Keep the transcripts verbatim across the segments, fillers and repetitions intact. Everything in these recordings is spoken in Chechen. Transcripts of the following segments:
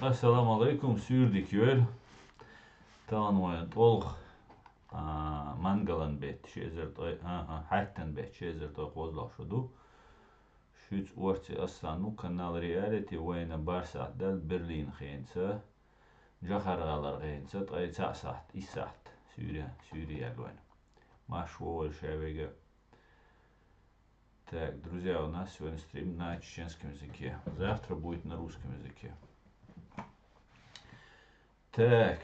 Ассаламу алейкум, суьйре дика йойла. Тахана вайн тӀулг, а, мангалан бетта ши эзар ткъе, а, а, хьаьттан бетта ши эзар ткъе кхозлагӀа шу ду. Шуьца орци ас санна ву канал Реалити, вайна бархӀ сахьат даьлла Берлин хенаца, Джахар гӀалара хенаца, ткъе цхьаъ сахьат, исс сахьат суьйре, суьйре яьлла вайна. Марша вогӀийла шаверг а. Так, друзья, у нас сегодня стрим на чеченском языке. Завтра будет на русском языке. Так,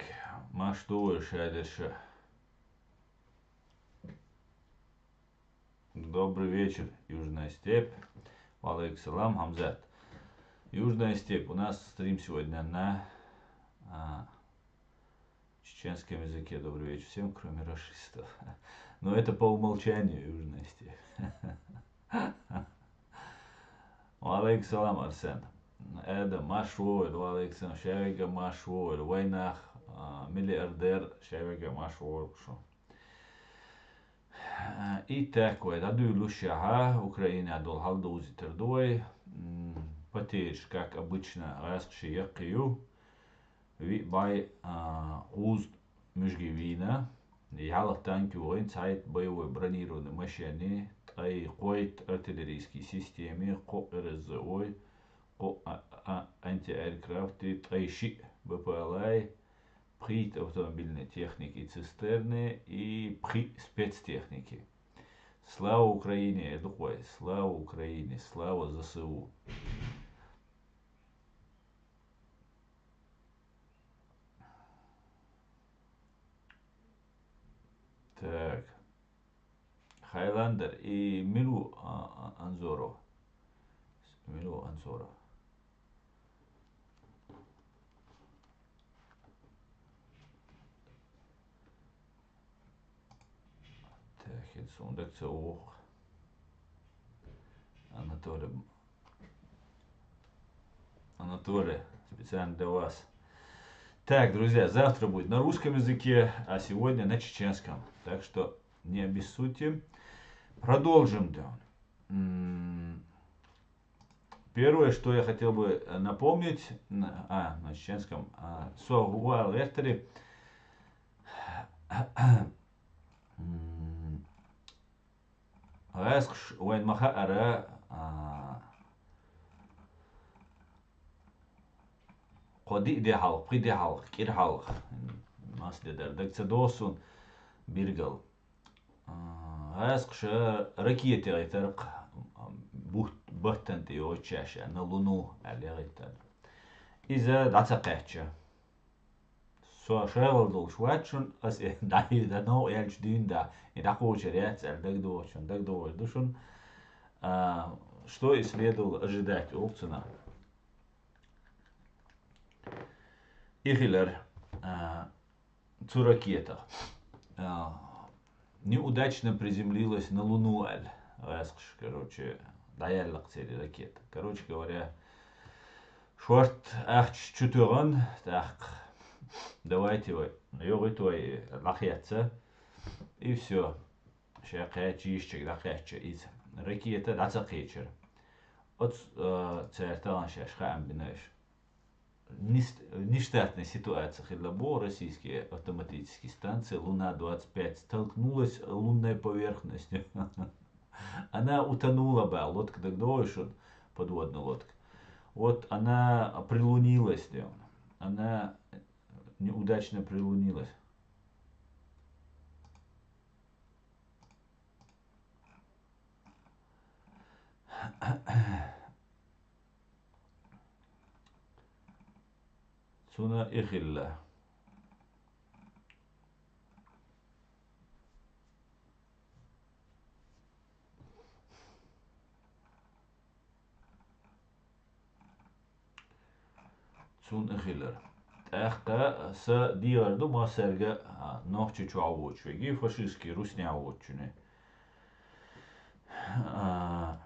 марша догӀийла шадерш а. Добрый вечер, Южная степь. Ва алейкум салам, Хамзат. Южная степь. У нас стрим сегодня на, а, чеченском языке. Добрый вечер всем, кроме рашистов. Но это по умолчанию Южная степь. Ва алейкум салам, Арсен. Эда, марша вогӀийла, ва алейкум салам. Шаверг а марша вогӀийла. Вайнах, а, миллиардер, шаверг а марша вогӀийла шу. И так вай дӀадуьйлуш яхьа, Украинехь долу хьал довзийтар ду вай. М, потеряш, как обычно, гӀаьскхашна яккхий ю. Виъ бӀе, а, кхузткъа муьжги вийна, ялх танк йогӀийна, цхьайтта боевой бронированный машенаш, ткъе кхойтта артиллерийский системаш, кхоъ РСЗО-й, кхоъ а-, а-, антиаэркрафташ, ткъе шиъ БПЛА-й, пхийтта автомобильный техника и цистерны, и пхиъ спецтехника. Слава Украине, эр ду-кх вай, слава Украине, слава ЗСУ. Так. Хайландер и мила ву, а, а, Анзоров? Мила ву Анзоров? Так, это сундук ца ух. Анатолий. Анатолий, специально для вас. Так, друзья, завтра будет на русском языке, а сегодня на чеченском. Так что не обессудьте. Продолжим, да. М, первое, что я хотел бы, э, напомнить, н-, а, на чеченском, а, со гӀур гӀертари. М, гӀаьскхаша вайна ма-хаъара, а, кхо-диъ де хьалха, пхи де хьалха, кӀира хьалха, маса де дара, дага ца догӀу суна биргал. А, гӀаьскхаша ракета яхийтар-кх, бут-, баттана тӀе йоцуш аьлла, на Луну аьлла яхийтар. Иза дӀа ца кхаьчча. Со шайгӀал долуш вац шуна, ас и дӀа-, и дӀа новкъа яьлча дуьйна дӀа, и дӀакхочур яц аьлла дагадогӀучунна, дагадогӀур ду шуна. А, что и следовало ожидать, олу цунах. И хилар, а, цу ракетах. А, неудачно приземлилась на Луну аьлла. ГӀаьскхаша, короче, дӀаяьлла-кх церан ракета. Короче говоря, шортта ахча чу тоьхна, тӀаккха давайте вай, йогӀуьйту вай, дӀакхетта. И всё. Ша кхаьчча йиш чуьра дӀакхаьчча иза. Ракета дӀа ца кхечира. Оцу, а, цара тахана шаьш хаам бина аша. Нис-, нештатная ситуация хилла боху, российские автоматические станции Луна двадцать пять столкнулась с лунной поверхностью. Она утонула, бах, лодка, дагадогӀий шуна, подводная лодка. Вот она прилунилась, да. Она неудачно прилунилась. Цуьнан и хилла. Цунна а хилар. ТӀаккха сан дехар ду массаьрга, а, Нохчийчохь воцуш верг, фашистский Руснехь воцучунна. А,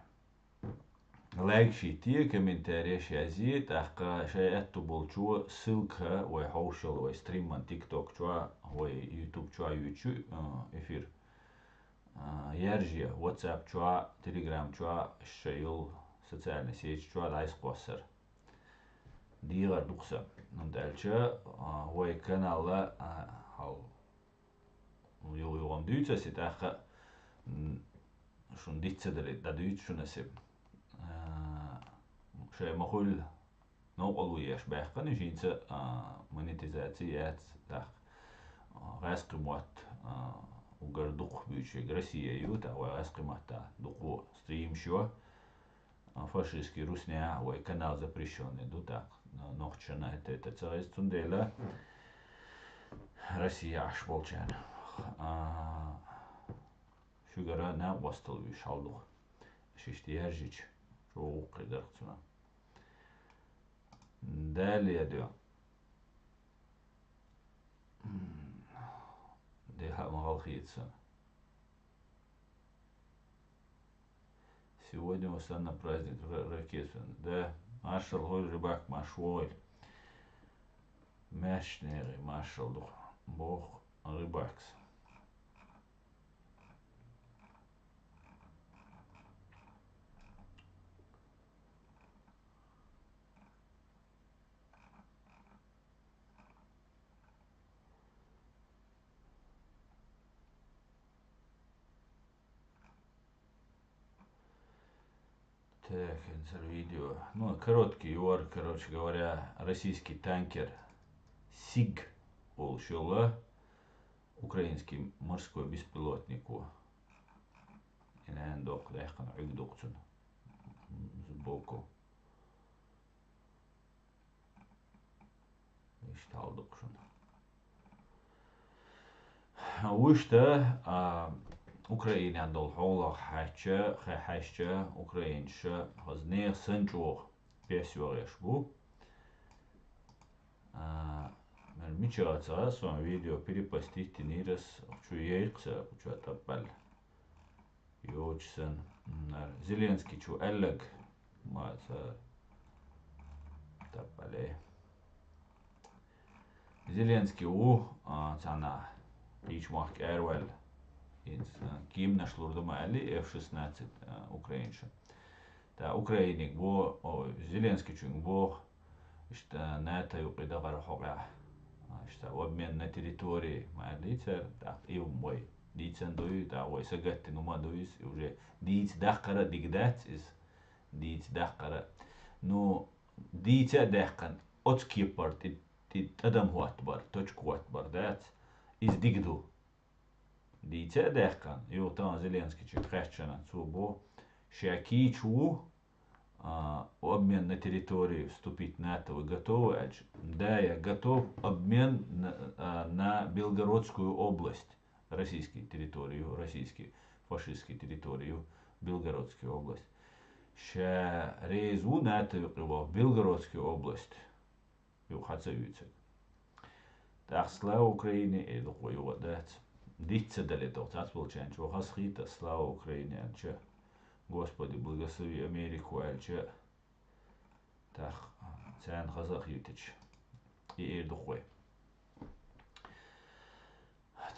Лайк шийтте, комментарий язъе, тӀаккха шай аьтту болчо ссылка вай хьовшал, вай стриман TikTok чу, вай YouTube чу ютчу, а, эфир. А, ярже, WhatsApp чу, Telegram чу, шайол социальный сеть чу дӀайс кхоссар. ДегӀар дукха са. ХӀунда аьлча, а, вай канала, а, хьал, ю-, югӀам дуьйцу аса, тӀаккха, м, шун дицца дале, дӀадуьйцу шуна аса. А, шай ма хуьлла, новкъарло еш баьккхина, жинца, а, монетизация яц, тӀаккха, а, гӀаьскхи мотт, а, угар дукха буьйцу шега Россия ю, тӀаккха вай гӀаьскхи матта дукха стримаш ю. А, фашистский русня, вай канал запрещённый ду, так, но-, нохчашна это, это ца гӀеза, цундела Россия Ӏаш болчарна. А, шугара накъостал вуьш хьалдух. Шишта яжича, чӀогӀа гӀуллакх дарх цуна. Далее ду. М, дехьа ма гӀалхийца. Сегодня у Сана праздник ра-, ракетствен. Да, маршал гӀой, рыбак, марш вогӀийла. Маьршнеги маршал ду, боху рыбакс. Так, инсар видео. Ну, короткий юар, короче говоря, российский танкер СИГ олуш йолу украинский морской беспилотник ву. Инан доккха даьккхина Ӏуьг дукха цуьнан сбоку. Иштта хьал ду-кх шуна. Вуьшта, а, Украинан долу хьолах хьаьжча, хьаьжча, украинцаша хаза нехан санна чӀогӀа пес йогӀуш бу. А, мича ца, сон видео перепостить йинера ас, чу яйкха ца, чу тӀаппал. Йоцу сан, м, Зеленский чу аьлларг ма ца таппале. Зеленский ву, а, цхьана кийча мохк араваьлла. ХӀинца, а, кеманаш лур ду ма аьлли, F шестнадцать, а, украинцаша. Ткъа Украиниг бо-, о, Зеленскийчуьнга боху, иштта НАТО юкъе дахар хьокъехь. Иштта обмен на территории ма аьллий цара, тӀаккха и вай дийцина дуй, тӀаккха вай сагаттина ма дуй иза, и уже дийца даккхара а дика дац иза, дийца даккхара. Ну, дийца а даьккхина, оцу кепара тӀе, тӀе тӀадам хӀоттабар, точка хӀоттабар дац, иза дика ду. Дийца а даьккхина, юха тахана Зеленскийчуьнга хаьттича, цо боху, ша кийча ву, а, обмен на территории вступить в НАТО вы готовы аьлча, да, я готов, обмен на, а, на Белгородскую область, российский территорию, российский фашистский территорию, Белгородскую область. Ша реза ву НАТО юкъе ваха Белгородскую область. Юха хьан ца вуьйцург. ТӀаккха «Слава Украине» эр ду-кх вай, юха дац. Диц ца дале тӀаккха цхьацболчарна чӀогӀа хазахийта, «Слава Украине» аьлча, «Господи, благослови Америку» аьлча, тӀаккха царна хаза а хетича, и эр ду-кх вай.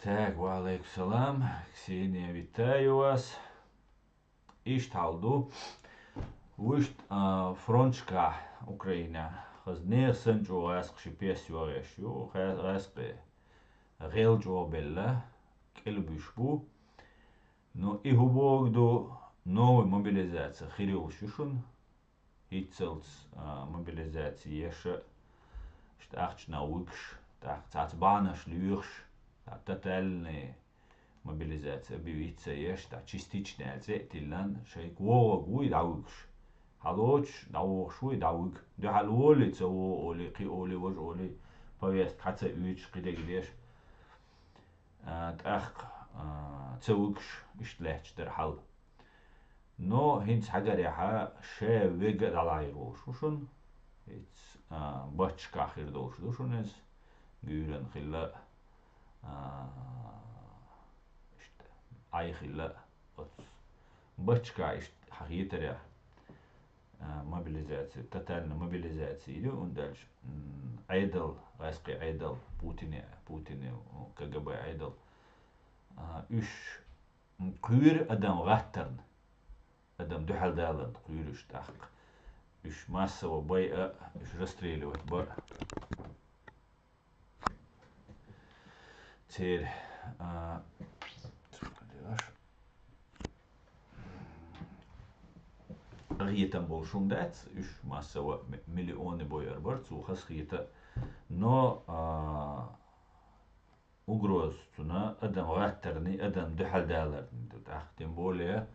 Так, ва алейкум салам. Ксения, витаю вас. Иштта хьал ду. Вуьшта, а, фронташкахь Украина хаза нехан санна чӀогӀа гӀаьскхи ши пес йогӀуш ю, гӀа-, гӀаьскхи гӀел чӀогӀа белла, кӀелбуьш бу. Ну, и хӀун бохург ду, новая мобилизация хир йолуш ю шуна. ХӀинццалц, а, мобилизация еш а, иштта ахча нах вуьгуш, тӀаккха цхьацца бахьанаш лоьхуш, тӀаккха тотальная мобилизация бу виц ца еш, тӀаккха частичная аьлла цӀе а тиллина, шайга вогӀург вуй дӀавуьгуш. Хьалоцуш дӀавогӀуш вуй дӀавуьгу. Дуьхьал волий, ца вогӀу олий, кхин олий, важа олий, повестка хьан ца оьцуш, кхидерг деш. А, тӀаккха, а, ца вуьгуш, иштта лаьтташ дара хьал. Но хӀинца хьагарехьа ша вега а дӀалахьийр волуш ву шуна. ХӀинца, а, баччакахь хир долуш ду шуна иза. Гуьйрана хилла а, а, иштта, Ӏай хилла а оцу баччакахь иштта хьан хетарехь. а, мобилизация, тотальная мобилизация ю, ундалча, м, Ӏедал, гӀаскхи Ӏедал, Путине, Путине, КГБ Ӏедал, а, уьш кхуьйра адам гӀаттарна, адам дуьхьал даларна кхуьйра уьш тӀаккха. Уьш массово байа, уьш расстреливать ба. Церан, а, къахетам болуш хӀума дац, уьш массово м-, миллионы бойар бара, цо хазахета. Но, а, угроза цунна адам гӀаттарний, адам дуьхьал даларний ду тӀаккха. Тем более,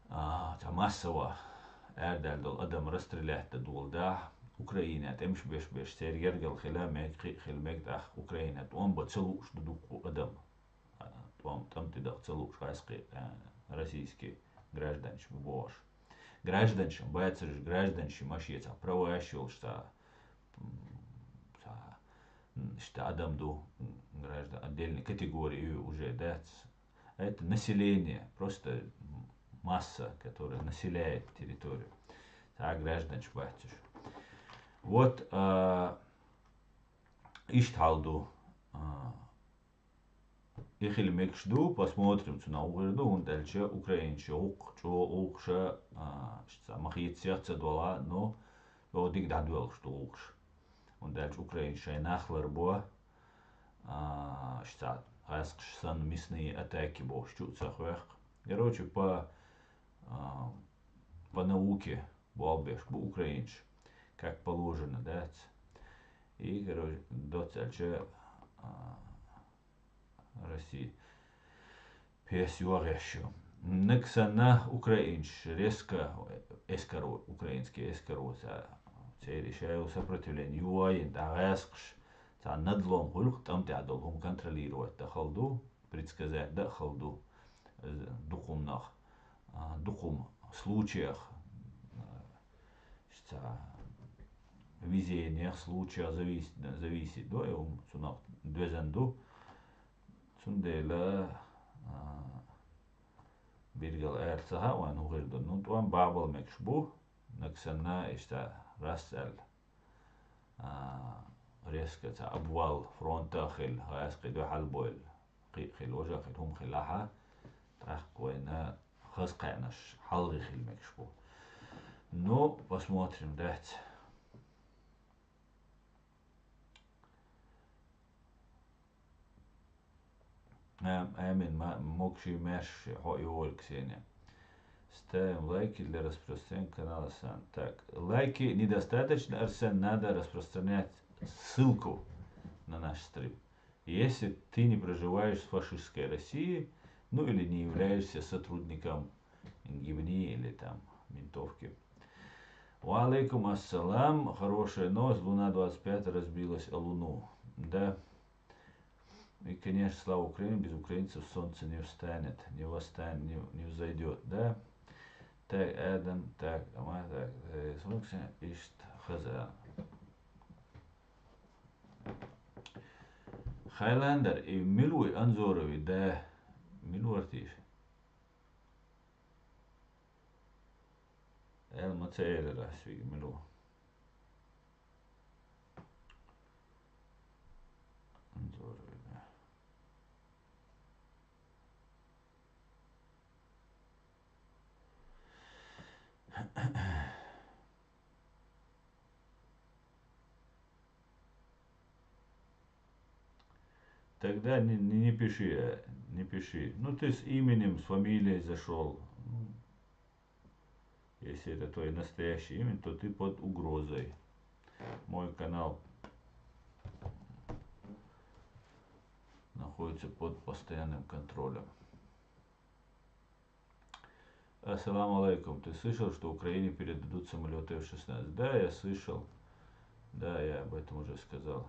а, цхьа массово арадаьлла долу адам расстрелять дан доладахь, Украина тӀемаш беш-беш, церан гергара хила мега, кхин а хила мега, тӀаккха Украина тӀом бан ца лууш ду дуккха адам. А, тӀом, тӀом тӀе даха ца лууш гӀаскхи, а, российский гражданаш бу бохуш. Гражданаш бацараш, гражданаш машен цхьа праваш йолуш цхьа, м, цхьа, м, иштта адам ду, м, граждан, отдельная категория ю уже, дац. А это население, просто масса, которая населяет территорию. Цхьа гражданаш бац уьш. Вот, а, иштта хьал ду. А, и хила мегаш ду, посмотрим, цунах хӀун хир ду, хӀунда аьлча украинаш гӀуллакх чӀогӀа гӀуллакхаш, а, иштта ма хийцаех ца дола, но чӀогӀа дика дӀадоьлхуш ду гӀуллакхаш. ХӀунда аьлча украинаш шайн нах ларбо, а, иштта гӀаскхаш санна мясные атаки бохуш чу а ца хьоькху. Короче, по, а, по науке болх беш бу украинаш, как положено, дац. И, короче, доцца аьлча, а, Россия пес йогӀеш ю. Нагахь санна украинаш резко эскаро-, украинский эскаро ца-, церан шайолу сопротивление йойина, дӀа гӀаскхаш, цхьа надлом хуьлу-кх, тӀам тӀехь долу хӀума контролировать дан хала ду, предсказать дан а хала ду, э, дукха хӀуманах, а, дукха хӀума случаях, а, иштта везениях, случаях завис-, зависит ду, и хӀума цунах доьзна ду. Цундела, а, билггал ала ца хаьа вайна хӀун хир ду. Ну, тӀом бакъбала мегаш бу, нагахь санна иштта расс аьлла, а, резко цхьа обвал фронта а хилла, гӀаскхий дуьхьал бойла, кхин а хилла, важа а хилла, хӀума хилахь а, тӀаккха вайна хаза кхаьънаш хьалхе хила мегаш бу. Ну, посмотрим, дац. Ам-, амин. Ма-, могаши, маьрша хьо а йогӀийла, Ксения. Ставим лайки для распространения канала Сан. Так, лайки недостаточно, Арсен, надо распространять ссылку на наш стрим. Если ты не проживаешь в фашистской России, ну или не являешься сотрудником ГИБДД или там ментовки. Ва алейкум ассалам. Хорошая новость. Луна двадцать пять разбилась о Луну. Да. И, конечно, слава Украине, без украинцев солнце не встанет, не восстанет, не, не взойдет, да? Так, Адам, так, Амар, так, э, смотрим, ишт, хаза. Хайландер, и мила ву Анзорови, да? Мила вара тийша? Эл ма ца элира ас вига мила ву. Анзор вига. Тогда не, не, не пиши, э, не пиши. Ну, ты с именем, с фамилией зашёл. Ну, если это твоё настоящее имя, то ты под угрозой. Мой канал находится под постоянным контролем. Ассаламу алейкум. Ты слышал, что Украине передадут самолёты F шестнадцать? Да, я слышал. Да, я об этом уже сказал.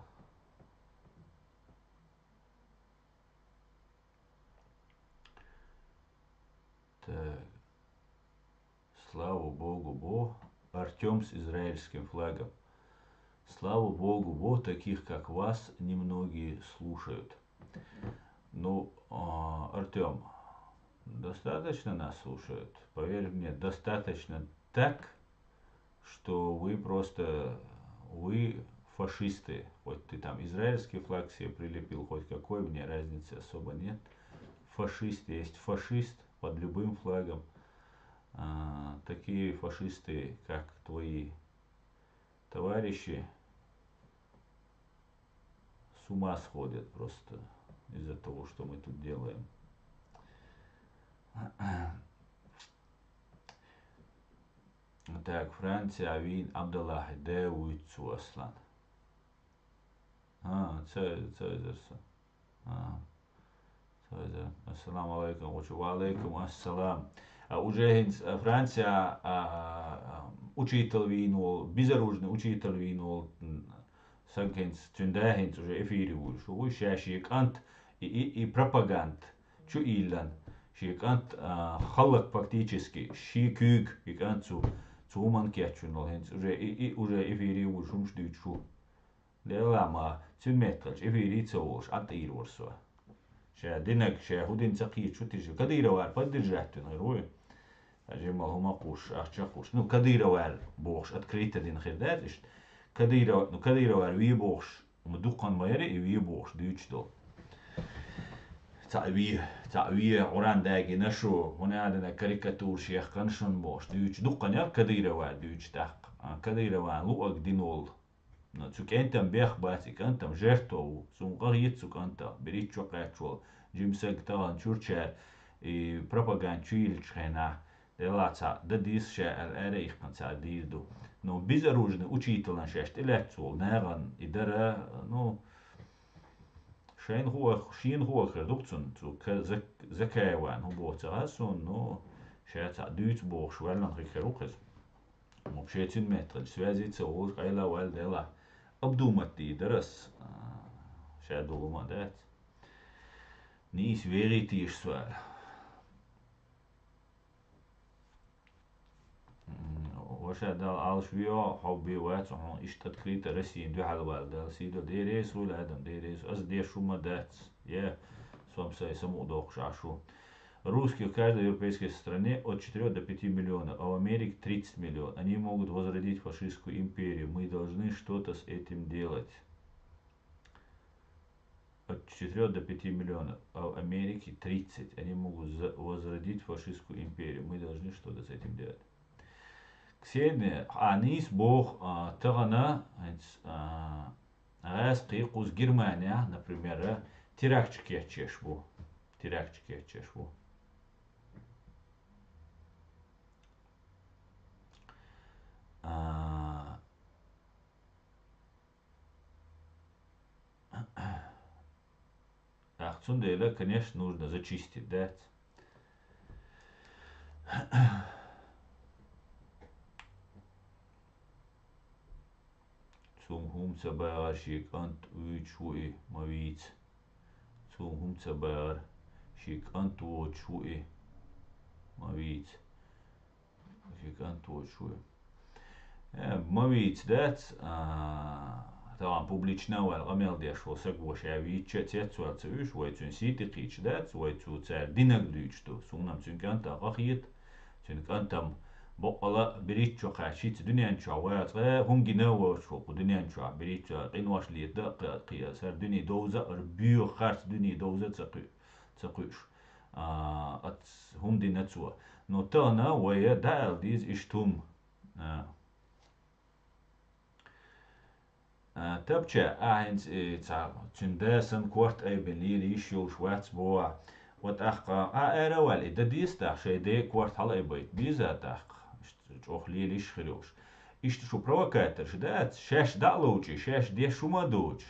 Так. Слава Богу, бо, Артём с израильским флагом. Слава Богу, бо, таких, как вас, немногие слушают. Ну, а, Артём, достаточно нас слушают. Поверь мне, достаточно так, что вы просто, вы фашисты. Хоть ты там израильский флаг себе прилепил, хоть какой, мне разницы особо нет. Фашист есть фашист под любым флагом. А, такие фашисты, как твои товарищи, с ума сходят просто из-за того, что мы тут делаем. Так, Франция вин Абдаллахи Дэвид Суаслан. А, це, це зерса. А, це зе. Ассаламу алейкум, гучу. Ва алейкум ассалам. А, уже хинц, а, Франция, а, а, учитель винул, безоружный учитель винул, м, саг хинц, цуьнда хинц уже эфире вуй. Шу вуй, ша ши кӀант и, и, и пропаганд. Чу иллан. Ши кӀант, а, халлак фактически, ши куьг и кӀант цу, цу уман кечунул хинц. Уже, и, и, уже эфире вуй, шумш дуьйцу шу. Делла ма, цуьн метталча эфире ца волуш, Ӏа тӀийр вара со. Ша динаг, ша хӀу дина ца кхийчу тиша. Кадыровар поддержать вина хир вуй. Жимал хӀума кхуш, ахча кхуш. Ну, Кадыровар бохуш, открыто дина хир дац иштта. Кадыров, ну, Кадыровар ве бохуш, ма дуккхан ма яра и ве бохуш, дуьйцуш долу. Цхьаъ ве, цхьаъ ве, Къуръан дагина шу, хӀуна а дина карикатура шех каншун бохуш, дуьйцуш. Дуккхан яра Кадыровар дуьйцуш тӀаккха. А, Кадырован луъаг дина волу. Ну, цу кӀентан бех бац, и кӀантам жертва ву. Суна къахийта цу кӀантах, бериччо кхаьчча волу. Жимсаг тахана чурчара и пропаганда чу йиллачу хенахь, делла цхьа дан дийса ша аьлла, ара а иккхина цхьа дийр ду. Ну, безоружный учителан шаьш тӀелаьцна волу нагӀан и дара, ну, шайна хӀу а, шена хӀу а хир ду-кх цунна, цу ка-, Зак-, Закаеван хӀу боху ца хаьа суна, ну, ша цхьа дуьйцу бохуш, ваьллан хи хир ву-кх иза. Вообще цуьнан меттахь связи ца волуш къайла ваьлла делахь, обдумать дийр дара ас, а, ша долу ма дац. Нийса вегӀий тийша со аьлла. М, ваша Дала Ӏалаш вео, хьо бен вац хьуна иштта открыто Россиян дуьхьал вала Дала сийдо. Деррес вуйла адам, деррес. Ас деш шу ма дац. Я, сом сай самукъа доккхуш Ӏаш ву. Русских в каждой европейской стране от четырёх до пяти миллионов, а в Америке тридцать миллион. Они могут возродить фашистскую империю. Мы должны что-то с этим делать. От четырёх до пяти миллионов, а в Америке тридцать. Они могут за-, возродить фашистскую империю. Мы должны что-то с этим делать. Ксения, а, нийса боху, а, тахана, хӀинца, а, гӀаьс кхийкхуз Германия, например, а, терактча кечъеш бу. Терактча кечъеш бу. А, ТӀаккха цундела, конечно, нужно зачистить, дац? Цунна хӀума ца багӀар шен кӀант вуьйцуш ву и, ма вийца. Цунна хӀума ца багӀар шен кӀант воцуш ву и, ма вийца. Шен кӀант воцуш ву и. Э, ма вийца дац, а, тахана публично ваьлла къамел деш волу саг ву, ша вийча а цецваьлла ца вуьйш, вай цуьнан сий тӀе кхийча дац, вай цу цара динаг дуьйцуш ду. Суна-м цуьнан кӀантах къахета, цуьнан кӀантам боккъала бериччо кхаьчча хӀинца дуьнен чохь вац, э, хӀума гина а воцуш ву кху дуьнен чохь, бериччо къинош летадо а, кхи-, кхи-, сара дуьне довза а, боьха харц дуьне довза а ца кхуьу-, ца кхуьуш. А, ац хӀума дина цо. Ну, тахана вай дӀааьлла деза иштта хӀума. А. А, тапча, а, хӀинца, э, цхьа, цуьнан да санна корта айбина лела йиш йолуш вац боху. Ва тӀаккха, а, ара а ваьлла, и дан деза тӀаккха, шайн ден корта хьала айбайта беза тӀаккха. Иштта чӀогӀа лела йиш хир йолуш. Иштта шу провокаторш дац, шаьш дӀа а ловчий, шаьш деш хӀума а доцуш.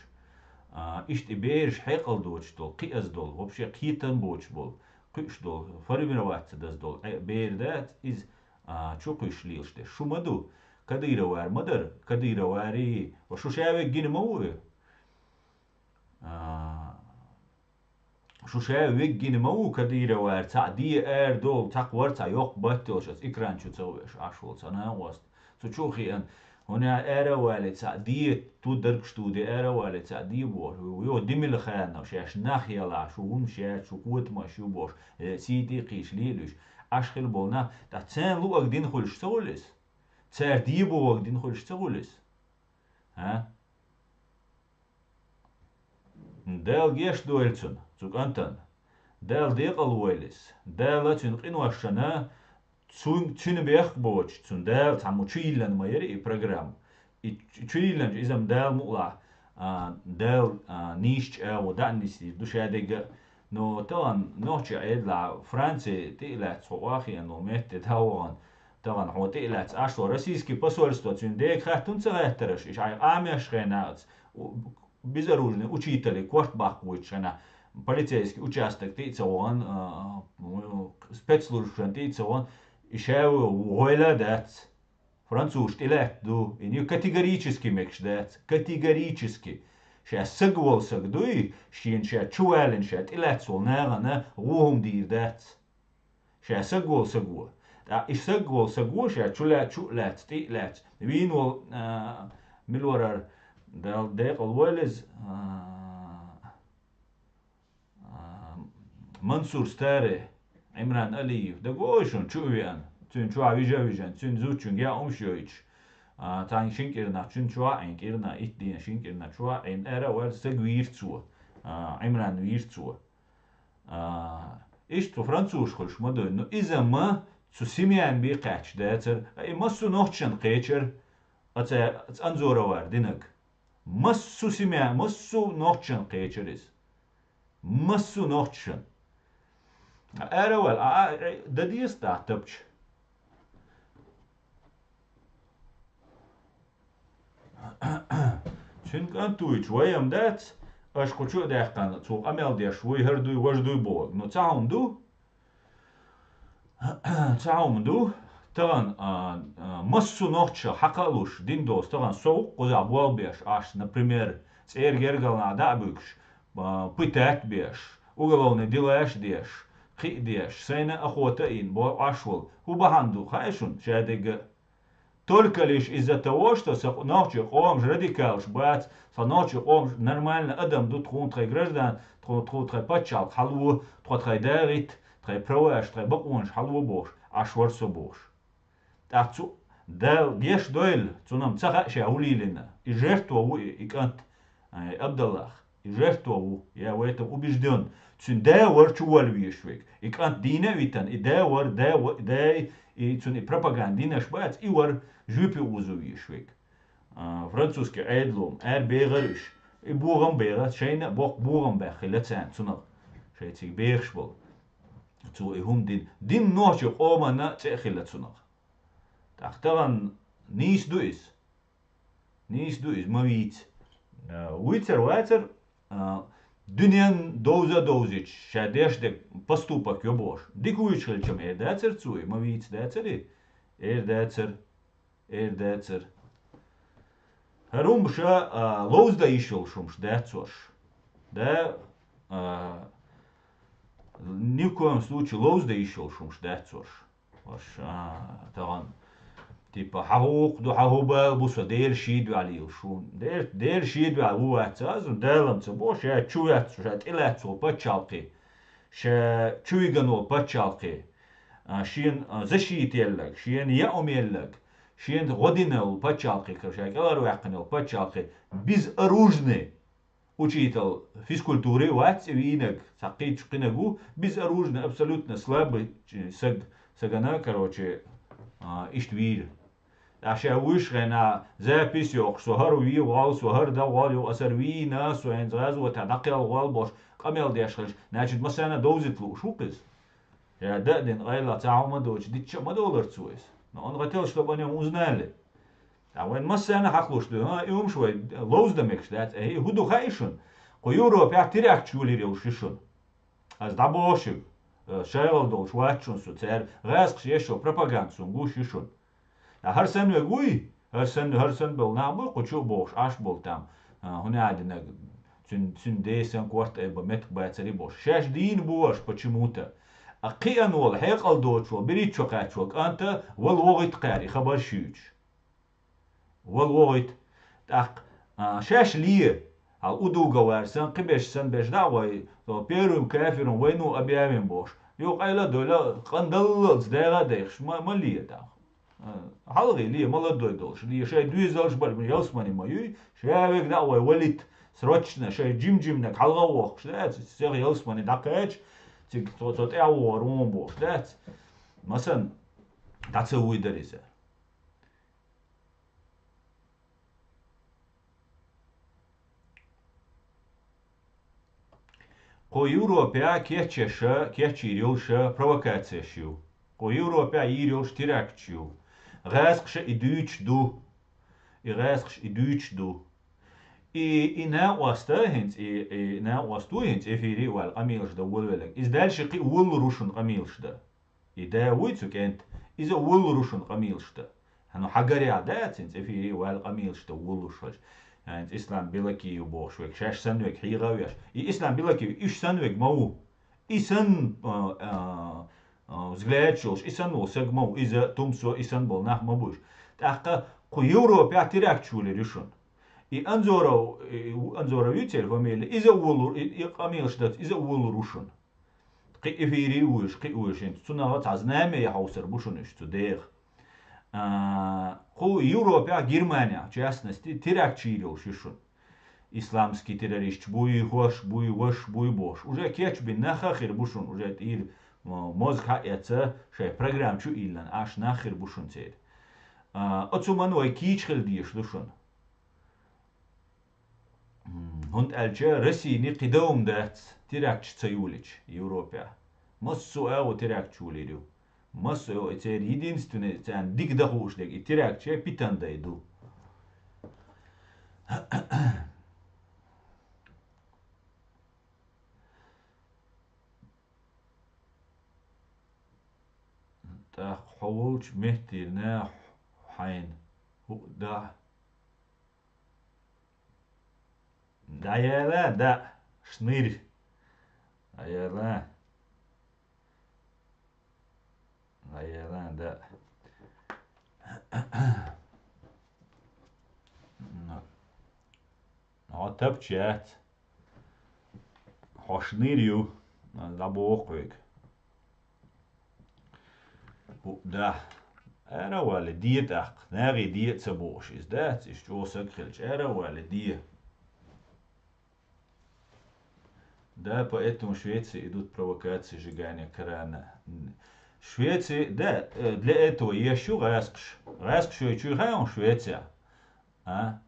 А, иштта и бераш хьекъал доцуш долу, кхиаза долу, вообще кхетам боцуш болу, кхуьуш долу, формироваться даза долу, э, бер дац, иза, а, чу кхуьйсуш лелаш дерш. Шу ма ду, Кадыровар ма дара, Кадыровари, ва шу ша веггина ма ву и? А, шу ша веггина ма ву, Кадыровар, цхьаъ де ара долу, цхьаккха вара цхьа йоккха батт йолуш, аса экран чу ца веш, Ӏаш волу цхьа накъост. Цу чу а хиъна, хӀунда аьлла ара а валий цхьаъ де, ту даргаш ту де ара а валий цхьаъ де боху. Йо, димила ханна, шаьш нах ялахь, шу хӀумаш яц, шу котамаш ю бохуш, э, сий тӀе а кхийча лелуьйш. Ӏаш хила болу нах, ткъа царна луъаг дина хуьлуш ца хуьлу иза? Цара дебагӀорг дина хуьлуш ца хуьлу иза? А? Дала гешт дойла цунна, цу кӀантана. Дала декъал войла иза. Дала цуьнан къиношна, цуьнан, цуьнан бехк боцуш, цунна Дала цхьаммо чу йиллина ма яра и программа. И чу йиллинчу иза-м Дала мукъалахь, а, Дала, а, нийса чӀагӀо дӀа а нисдийр ду шадерг а. Но тахана нохчийн Ӏедалехь Франци тӀе а лаьцна хьо охьахиъна волу метте дӀа а вахана, тахана хьо тӀе а лаьцна Ӏаш ван российский посольство цуьнан дега хаттар ца хаттараш, иша хьайн къамеш хенахь аца, у-, безоружный учителей корта баккха вуьйцуш хенахь, полицейский участок тӀе а ца вахана, а, спецслужбашна тӀе а ца вахана, и ша ву гӀойла а дац. Французаш тӀелаьтта ду, и категорически мегаш дац, категорически. Ша саг волу саг дуй, шена ша чу валийна, ша тӀелаьцна волу нахана гӀо хӀума дийр дац. Ша саг волу саг ву. ТӀаккха и саг волу саг ву, ша чу лаьцна, чу а лаьцна, тӀе а лаьцна. Вийна волу, а, мила вара, Дала декъал войла иза, а, а, Мансур Старе, Ӏимран Алиев, дагадогӀий шуна, чу а веана, цуьнан чохь вижа а вижина, цуьнан зудчуьнга яа хӀумаш йойтуш. А, цхьана шина кӀирнах, цуьнан чохь а Ӏийна кӀирнах, итт дийнахь шина кӀирнах чохь а Ӏийна, ара а ваьлла, саг вийра цо, а, Ӏимран вийра цо. А, иштта цу французаш хуьлуш ма дуй, ну, иза ма цу Семенан бен кхаьчча дацара, а, и массо а нохчашна кхечара, оцу, оцу Анзоровара динарг. Массо а Семен, массо а нохчашна кхечара иза. Массо а нохчашна. Ара а ваьлла, а, а, дан деза тӀаккха тапча. Цуьнан кӀант вуьйцуш вай-м дац, аша кху чу а даьккхина, цо къамел деш вуй, хӀара дуй, важа дуй бохург. Ну, цхьа хӀума ду, цхьа хӀума ду, тахана, а, а, массо а нохчаша хьакха а луш, дин доцу тахана со ву-кх кхузахь болх беш, аш, например, цӀера гергара нах дӀа а буьгуш, а, пытать а беш, уголовный делаш а деш, кхин а деш, сайна а охота а йина, бо-, Ӏаш волу. ХӀун бахьана ду, хаьий шуна, шадерг а? Только лишь из-за того, что сан нохчийн къомаш радикалаш бац, сан нохчийн къомаш нормальный адам ду, тхуна тхайн граждан, тху-, тхуна тхайн пачхьалкх хьало, тхо тхайн дагӀитта, тхайн праваш, тхайн бакъонаш хьало бохуш, Ӏаш вара со бохуш. ТӀаккха цу Дала геш дойла, цунна-м ца хаьа ша хӀун лелийна. И жертва ву и, и кӀант, ай, Абдаллах. И жертва ву, я в этом убеждён. Цуьнан да вара чу волла везаш верг. И кӀант дийна а витина, и да вара, да ва-, да и, и цунна и пропаганда динарш бац, и вара жоьпе озо везаш верг. А, французский Ӏедало-м, ара бегӀара уьш. И богӀам бегӀа, шайна а боккха богӀам баьхна хилла царна цунах. Шайн цига бехаш болу. Цо и хӀума дина. Дина нохчийн къоманна а цӀе а хилла цунах. ТӀаккха тахана нийса ду иза. Нийса ду иза, ма вийца. А, вуьйцар вацар, а, дуьненна довза а довзуьйтуш, ша деш дерг поступок ю бохуш. Дика вуьйцуш хилча-м эр дацара цо и, ма вийца дацара и? Эр дацара, эр дацара. ХӀара хӀумаш, а, ловза дан йиш йолуш хӀумаш дац уьш. Да, а, ни в коем случае ловза дан йиш йолуш хӀумаш дац уьш. Аша, а, тахана, типа, хьан хӀух ду, хьан хӀун бала бу со, Дела шийда ваьлла йилла шуна. Дела, Дела шийда ваьлла ву вац аза, Дала-м ца боху, ша чу ваьцна, ша тӀелаьцна волу пачхьалкхе, ша чу вигна волу пачхьалкхе, а, шена, а, защита елларг, шена яа хӀума елларг, шена гӀо дина волу пачхьалкхе, ша кӀелхьарваьккхина йолу пачхьалкхе, безоружный. Учитель физкультуры вац и вийнарг, цхьа кхечу кхинарг ву, безоружный, абсолютно слабый саг, сагана, короче, а, иштта вийра. ТӀаккха ша вуьйш хенахь, запись йоккхуш, со хӀара вийгӀол, со хӀара дагӀол, юха аса хӀара вийна, со хӀинца гӀазотехь дӀакхелхавол бохуш, къамел деш хилча, значит, массарна а довзийта лууш ву-кх иза. Ша дан а дина, къайлаха цхьа хӀума доцуш, дитча а ма долура цо иза. Но он хотел, чтобы о нём узнали. Ткъа вайн массарна а хьакхалуш ду, хӀа, и хӀумаш вай ловза дан мегаш дац. Э, хӀун ду хаьий шуна? Кху Европехь теракташ йолийр йолуш ю шуна. Ас дӀабоху шуьга, э, шайгӀал долуш вац шуна со, цара гӀазкхаша еш йолу пропаганда суна гуш ю шуна. Ткъа хӀара санна верг вуй? ХӀара санна, хӀара санна болу нах буй, кху чу а бохуш, Ӏаш болу там, а, хӀун аьлла динарг, цуьнан, цуьнан ден санна корта а бан меттиг бацаре а бохуш. Шаьш дийна бу уьш почему-то. А кхиъна волу, хьекъал доцуш волу, берхӀитта шо кхаьчна волу кӀанта вала вогӀийта кхара и хабар шуьйцуш. Вала вогӀийта. ТӀаккха, а, шаьш ле, хьал удугавар санна, кхиберш санна берш дӀа а гӀой, со первым кафиром войну объявим бохуш. Юха къайла а дойла, къандаллалц дагӀа а дайхаш, ма, ма ле тӀаккха. А, хьалгӀе ле, молодой долуш, ле, шайн доьзалш бар, ялсамани ма юй, ша вега дӀа а вай валийта, срочно, шайн жим-жимнаг хьалгӀа а воккхуш, дац, цигахь ялсамани дӀакхача, цига цо, цо тӀаьхьа вогӀур ву бохуш, дац. Масала, дӀа ца вуьйдар иза. Кху Европехь кечъеш, кечйийр йолуш провокацеш ю. Кху Европехь йийр йолуш терактш ю. ГӀаьскхаша и дуьйцуш ду. И гӀаьскхаша и дуьйцуш ду. И, и накъост а хӀинца, и, и накъост ву хӀинца эфире а ваьлла, къамелаш дан волавелларг. Иза дальше кхин а волалур ву шуна къамелаш дан. И да вуй цу кӀентан, иза а волалур ву шуна къамелаш дан. ХӀана хьагарехь дац хӀинца эфире а ваьлла къамелаш дан волалуш хилча. ХӀинца Ислам Белокиев бохуш верг, шаьш санна верг хьийгӀа а веш. И Ислам Белокиев уьш санна верг ма ву. И санна, а, а, а, взглядаш йолуш, и санна волу саг ма ву. Иза тумсо, и санна болу нах ма бу уьш. ТӀаккха кху Европехь терактш йолийр ю шуна. И Анзоров, и, Анзоров ю церан фамилия, иза а волалур, и, и къамелаш дан, иза а волалур ву шуна. Кхин эфире а вуьйш, кхин а вуьйш, хӀинца цунах цхьа знамя хьовсур бу шуна уьш цу дегӀан. А, кху Европехь, Германехь, в частности, терактш йийр йолуш ю шуна. Исламский террористаш буй, хӀорш буй, ваша буй бохуш. Уже кечбина нах а хир бу шуна, уже тӀера, м-, мозга хьаэца, шайн программа чу а йиллина, Ӏаш нах хир бу шуна церан. А, оцу хӀуманна вай кийча хила дезаш ду шуна. М, хӀунда аьлча Россина кхин дан хӀума дац, терактш ца йолийча Европехь. Массо а агӀо терактш йолийр ю. Массо а агӀо, и церан единственный, царна дика дан хууш дерг, и терактш я, питана дай ду. ТӀаккха хьо волчу меттера наха хьайна хӀуъа дахьа. ДӀаяла, да, шнир. ДӀаяла. ДӀаяла, да. Ну, хьо тапча яц. Хьо шнир ю, дӀабоху хьоьга. ХӀуъа дахьа. Ара а валле, де тӀаккха. Нахе де а ца бохуш иза дац, иза чӀогӀа саг хилча. Ара а валле, де. Да, поэтому Швеция идут провокации, сжигание Корана. Швеция, да, э, для этого еш ю гӀаьскхаш. ГӀаьскхаш йойчуьй хаьий хьуна Швецехь? А?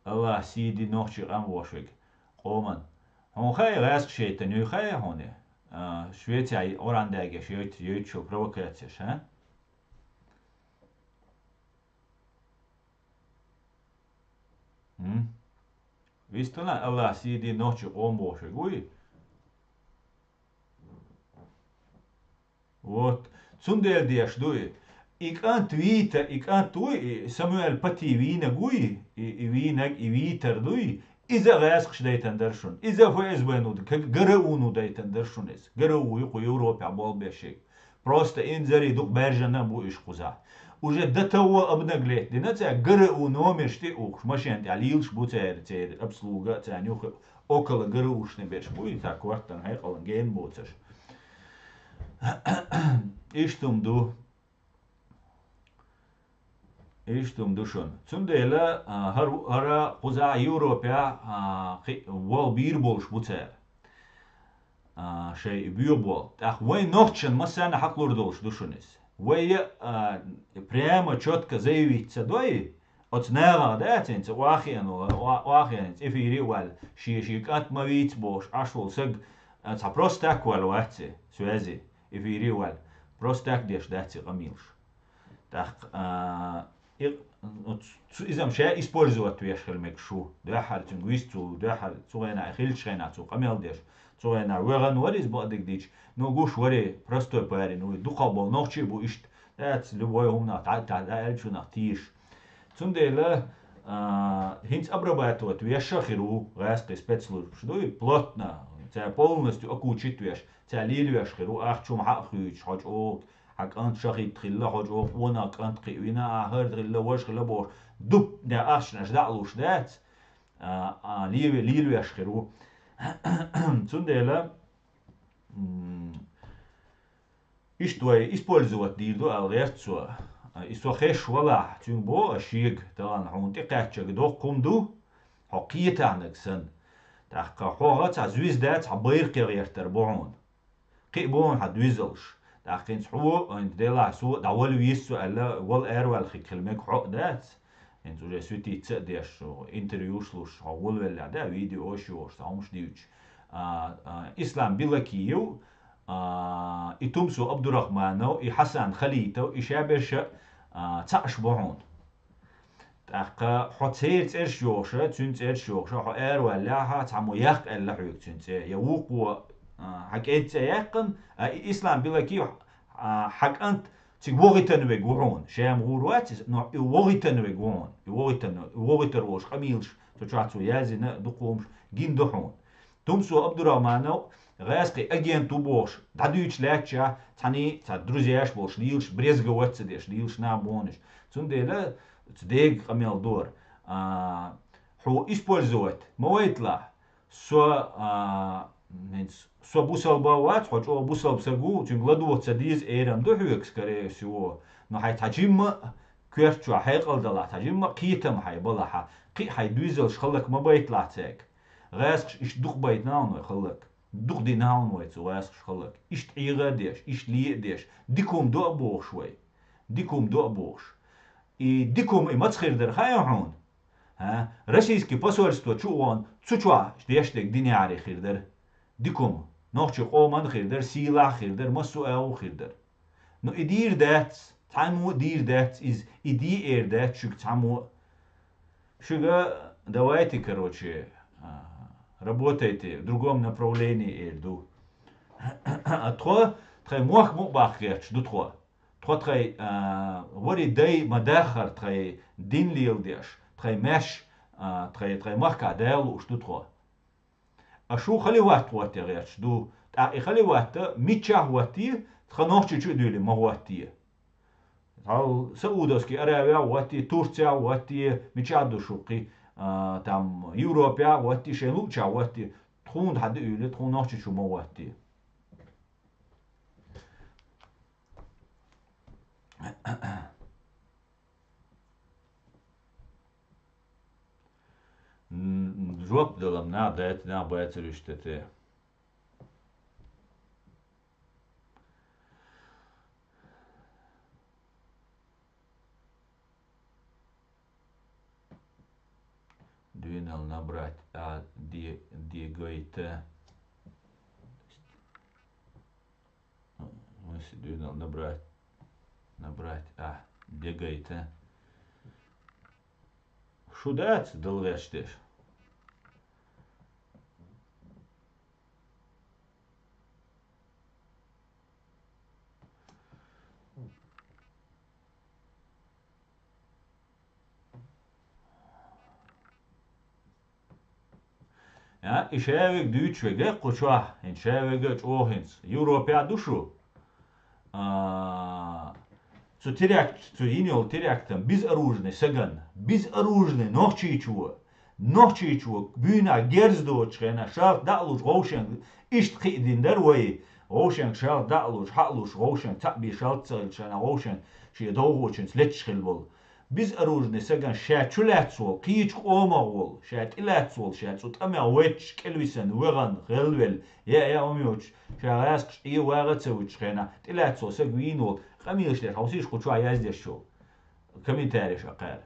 Аллах сийди нохчий къам вошвиг. Къоман. Хьуна хаьий гӀаьскхаш яйтан юй хаьий хьуна? А, Швецехь Ӏуран дагеш йойт-, йойтуш йолу провокацеш, а? М? Вистуна Аллах сийди нохчий къом бохуш вуй? Вот. Цундела деш ду и. И кӀант вийта, и кӀант вуй, и Самуэл Пати вийнаг вуй, и, и вийнаг, и вийтар дуй, иза а гӀаьскхаш дайтан дара шуна. Иза а ФСБ-ну, к-, ГРУ-ну дайтан дара шуна иза. ГРУ ю кху Европехь болх беш ерг. Просто инзаре дукха баьржина а бу уьш кхузахь. Уже до того обнаглеть дина цаьрга, ГРУ номерш тӀе а ухуш, машен тӀехь лелаш бу церан, церан обслуга а царна юххе, около ГРУшна берш бу, и цхьа кортан хьекъалан гена боцуш. Иштта хӀума ду. Иштта хӀума ду шуна. Цундела, а, хӀара, хӀара кхузахь Европехь, а, кхин а вал бийр болуш бу цара. А, шайн и боьха болу. ТӀаккха вайн нохчашна массарна хьакхалур долуш ду шуна иза. Вай, а, прямо чётко заявить ца дой, оцу нагӀа дац хӀинца, охьахиъна, о-, охьахиъна хӀинца эфире а ваьлла, шен-шен кӀант ма вийца бохуш, Ӏаш волу саг, а, цхьа просто так ваьлла вац и, связи, эфире а ваьлла. Просто так деш дац и къамелаш. ТӀаккха, а, и, ну, цу, иза-м ша использовать веш хила мегаш ву. Дуьххьара цуьнга вист цо, дуьххьара цу хенахь, хиллачу хенахь цо къамел деш. Цу хенахь веган вара иза бакъдерг дийцича. Ну, гуш варе, простой парень ву, дукхах болу нохчий бу иштта. Дац, любой хӀуманах тӀа, тӀа, тӀа аьллачунах тийша. Цундела, а, хӀинца обрабатывать веш а хир ву, гӀаьскхи спецслужбаш дуй, плотно, цара полностью окучить веш, цара лелавеш хир ву, ахча хӀума хьа а хуьйцуш, хьо чӀогӀа Хьан кӀант шахӀид хилла, хьо чӀогӀа къонах кӀант кхиъ вина, ахар хилла, ваш хилла бохуш, дуб де ахчанаш дӀа а луш дац, а, а, ле-, лелавеш хир ву. Цундела, м, иштта вай использовать дийр ду аьлла гӀерта цо. а, и со хеш валахь, цуьнга боху ас шега, тахана хьуна тӀекхаьччаг доккха хӀума ду, хьо кхетахьнаг санна. ТӀаккха хьо цхьа звезда, цхьа байракх гӀертар бу хьуна. Кхин а бу хьуна хьан доьзалш. ТӀаккха хӀинца хьо, хӀинца делахь со дӀавала веза со аьлла, вала араваьлла хилла мега хьо а дац. ХӀинца уже суьтица а деш, интервьюш луш, хьо волавеллехь, да, видеош йохуш, цхьа хӀумаш дуьйцуш. А, а, Ислам Белокиев, а, и Тумсо Абдурахманов, и Хьасан Халитов, и шаберша, а, цхьаъаш бу хьуна. ТӀаккха хьо церан цӀераш йохуша, цуьнан цӀераш йохуша, хьо араваьллехьа, цхьаммо яккха аьлла хьоьга цуьнан цӀе, я вукхо, а, хьан кӀентан цӀе яьккхина, а, и Ислам Белокиев, а, хьан кӀант цига вохийтина вега ву хьуна. Шема гӀур вац иза, но и вохийтина вега ву хьуна. И вохийтина, и вохийтар волуш къамелаш цу чохь цо яздина а, дукха хӀумаш гина ду хьуна. Тумсо Абдурахманов гӀаьскхи агент ву бохуш, дӀадуьйцуш лаьттачохь, цхьаьний цхьа друзьяш болуш лелаш, брезговать ца деш лелаш нах бу хьуна уьш. Цундела оцу дега къамел дора. А, хьо использовать ма вайталахь. Со, а, хӀинца, со бусалба вац, хьо чӀогӀа бусалба саг ву, цуьнга ладогӀа ца деза эрам ду хьоьга, скорее всего. Но хьайн цхьа жимма а коьрта чохь хьекъал далахь, цхьа жимма а кхетам хьайн балахьа, кхин а хьайн доьзалш хӀаллак ма байталахь цаьрга. ГӀаьскхаша иштта дукха байтина хьуна вай хӀаллак. Дукха дина хьуна вай цу гӀаьскхаша хӀаллак. Иштта Ӏеха а деш, иштта ле а деш, дика хӀума до а бохуш вай. Дика хӀума до а бохуш. И дика хӀума и маца хир дара хаьий хьуна? ХӀа? Российский посольство чу а вахана, цу чохь деш дерг динехьара хир дара. Дика хӀума. Нохчийн къоман хир дара, сийлахь хир дара, массо а агӀо хир дара. Ну, и дийр дац, цхьаммо а дийр дац иза, и де эр дац шуьга цхьаммо а. Шуьга давайте, короче, а, работайте в другом направлении эр ду. А тхо, тхайн мохк мукъа баккха гӀерташ ду тхо. Тхо тхайн, а, вари дай ма даххара тхайн дин леладеш, тхайн маьш, а, тхайн, тхайн махкахь Дала лууш ду тхо. А шу халифат хӀотте гӀерташ ду. ТӀаккха и халифат миччахь хӀоттае, тхан Нохчийчу а дуьйлий ма хӀоттае. Хьал Саудовский Аравия хӀоттае, Турция хӀоттае, мичахь ду шу кхин, а, там, Европа хӀоттае, шайн луъчахь хӀоттае, тхуна хьан дуьйлий, тхуна Нохчийчу ма хӀоттае. М, жоп далам нах дайта, нах байцар уьш тӀе. Дуьйнал набрать а де-, дегайта. Мысли дуьйнал набрать, набрать а дегайта. Шу дац дала гӀерташ деш? Я, и шаверг дуьйцуш верг кху чохь, хӀинца шаверг а чӀогӀа хӀинца. Европехь ду шу? А, цу теракт, цу йина йолу терактан безоружный сагана, безоружный нохчийчо, нохчийчо буьйнахь герз доцучу хенахь шалта дӀа а луш вовшех иштта кхиъдина дара вай, вовшех шалта дӀа а луш, хьа а луш, вовшех цхьаъ бен шалта ца хилчахьана, вовшех шен довхочуьнца леташ хилла волу. Безоружный сагана ша чулаьцна волу, кхечу къомах волу, ша тӀелаьцна волу, ша цу тӀамех ветташ, кӀелвисина, вегӀана, гӀелвелла, яа-яа хӀума йоцуш, ша гӀаскхаш Ӏе вагӀа а ца вуьтуш хенахь, тӀелаьцна волу саг вийна волу, къамелаш деш, хьовсийша кху чохь яздеш йолу комментареш а кхара.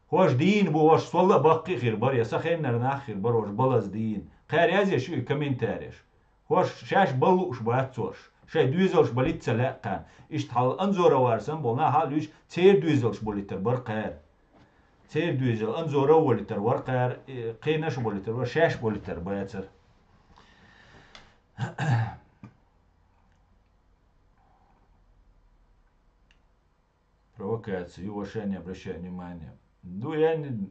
ХӀорш дийна бу, хӀорш сол а баккхий а хир бара, я сан хеннара нах а хир бара, хӀорш балаза дийна. Кхара язъеш ю и комментареш. ХӀорш шаьш бала лууш бац хӀорш. Шайн доьзалш балийта ца лаьа кхарна. Иштта хьал Анзоров вара санна болу нах а луьйш, церан доьзалш болуьйтур бара кхара. Церан доьзал Анзоров а волуьйтур вара кхара, э, кхенаш а болуьйтур вара, шаьш болуьйтур бацара. Провокация. Ювашение, обращаю внимание. Ну, я не,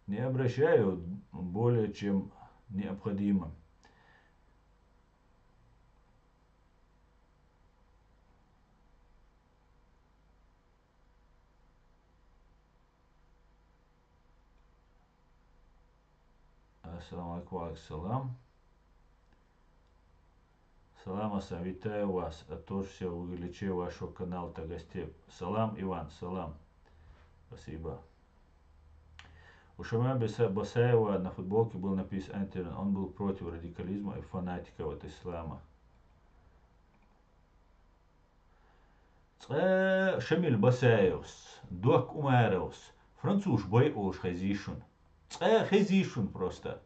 не обращаю более, чем необходимо. Ассаламу алейкум, ва алейкум салам. Салам, Асан, вітаю вас. А то ж всё, увеличил вашего канала, так гостей. Салам, Иван, салам. Спасибо. У Шамаля Беса-, Басаева на футболке был написан антиран. Он был против радикализма и фанатиков от ислама. Цкъа Шамиль Басаевс, Док Умаровс, француз байъулш хезий шун. Цкъа хезий шун просто.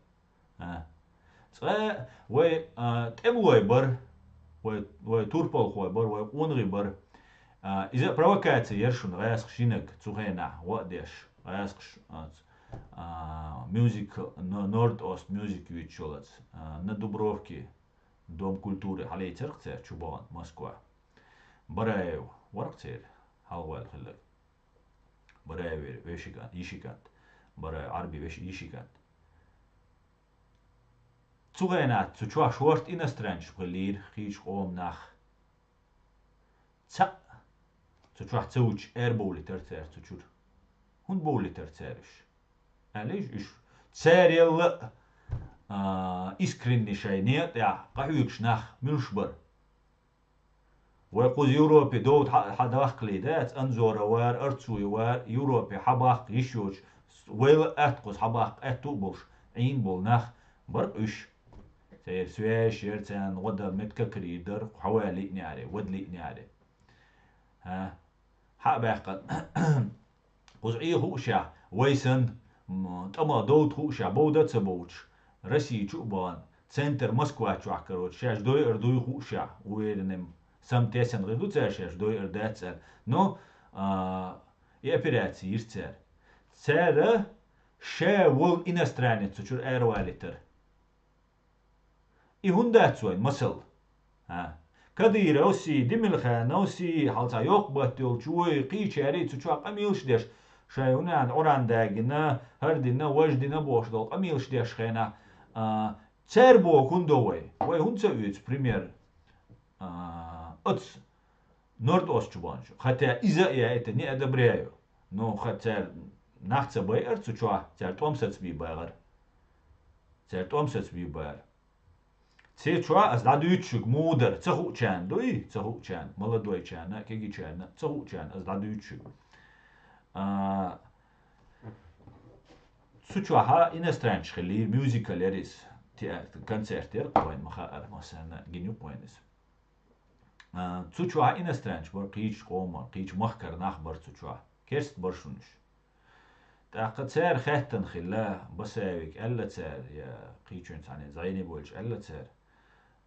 А. Цкъа вай, а, тӀемалой бар, вай, вай турпалхой бар, вай къонахий бар. А, иза провокаци яр шун гӀаскхаш йинаг цу хенахь, гӀо а деш, гӀаскхаш, а, а, мюзик, но-, Норд-Ост мюзик юьйцуш йолац, а, на Дубровке, Дом культуры, хьалийцарх цара чу бахана Москва. Бараев варх церан, хьалхаваьлла хилларг. Бараев вер-, вешикан, йишикант. Бараев Ӏарби веш-, йишикант. Цу хенахь цу чохь шорта иностранцаш хиллера, кхечу къоман нах. Цхьаъ цу чохь ца вучу, аьрбовлийтара цара цу чуьра. ХӀунда бовлийтара цара уьш? Аьлла, уьш царел а, а, искренне шайн некъа тӀехь къахьоьгуш нах муьлш бара? Вай кхуза Европе довда хьа-, хьадахкале дац, Анзора вара, Арцуй вара, Европе хьабаккха йиш йоцуш, вайл а атта кхуза хьабаккха аьтту а болуш, Ӏийна болу нах бара-кх уьш. Церан связаш яра, царна гӀо дан меттиг карийр дара, хьо ван лиънехьара, вада лиънехьара. ХӀа? Хьа а баьккхина, кхуза Ӏе хуушехь, вай санна, м, тӀамах довда хуушехь, бовда а ца бовдуш, Россия чу а бахана, центр Москва чохь, короче, шаьш дойур дуй хуушехь, уверенным, сам тесна гӀир ду цара шаьш дойур дац аьлла. Но, а, и операци йира цара. Цара ша волу иностранец цу чуьра аравалийтара. И хӀунда дац вайн масал? А? Кадыровси, Демирхановси, хьалха цхьа йоккха батт йолчу вай кхечаьрий цу чохь къамелаш деш, шайн хӀун аьлла, Ӏуран дагина, хӀара дина, важа дина бохуш долу къамелаш деш хенахь, а, цара боху хӀунда до вай? Вай хӀунда ца оьцу пример? А, оцу Норд-Ост чу баханчу. Хотя иза а я это не одобряю. Но ха-, цара нах ца байара цу чохь, цара тӀом сацабе бахара. Цара тӀом сацабе бахара. Цу чохь аса дӀадуьйцуш мудар, ца хуучарна дуй, ца хуучарна, молодойчарна, кегийчарна, ца хуучарна аса дӀадуьйцуш. А, цу чохь иностранцаш хиллера, мюзикл яра иза, те-, концерт яра, вайн ма хаара, массарна гина ю вайн иза. А, цу чохь иностранцаш бара, кхечу къоман, кхечу махкара нах бара цу чохь. Керста бара шуна уьш. ТӀаккха цара хаьттина хилла, Басаевга аьлла цара, я кхечуьнца цхьаьна зӀене болчу аьлла цара,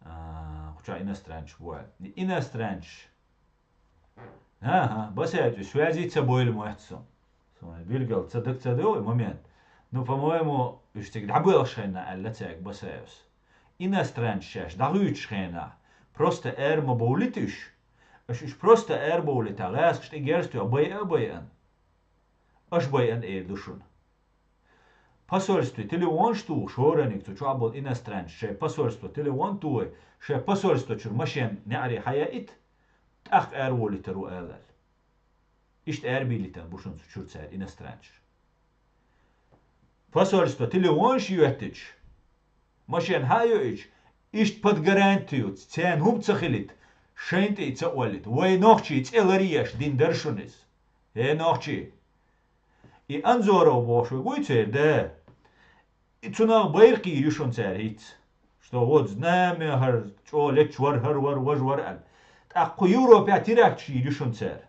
а, кху чохь иностранцаш бу аьлла. И иностранцаш. ХӀан-хӀа, Басаевца уьш связи ца бойла моьтту суна. Суна билггал ца даг ца до и момент. Ну, по-моему, уьш цига дӀабоьлхуш хенна аьлла цаьрга Басаевс. Иностранцаш шаьш дӀахуьйцуш хенахь, просто ара ма бовлийта уьш. Аша уьш просто ара бовлийта, гӀаскхаш тӀе герза байа а байана. Аша байана эр ду шуна. Посольстве телефонаш тухуш, хӀораниг цу чохь болу иностранцаш шайн посольство телефон тухий, шайн посольство чуьра машен неӀаре хьаяийта, тӀаккха араволуьйтур ву ала аьлла. Иштта арабийлийтина бу шуна цу чуьра цара иностранцаш. Посольство телефонаш йоьттича, машен хьа а йоуьйтуш, иштта под гарантию, царна хӀума ца хилийта, шайна тӀе а ца оллийта, вай нохчий цӀе ларъеш дина дара шуна иза. ХӀей, нохчий! И Анзоров бохуш верг вуй церан да? И цунах байракх йийр ю шуна цара хӀинца, что вот знамя хӀара чӀогӀа лечу вара, хӀара вара, важа вара аьлла. ТӀаккха кху Европехь теракташ йийр ю шуна цара.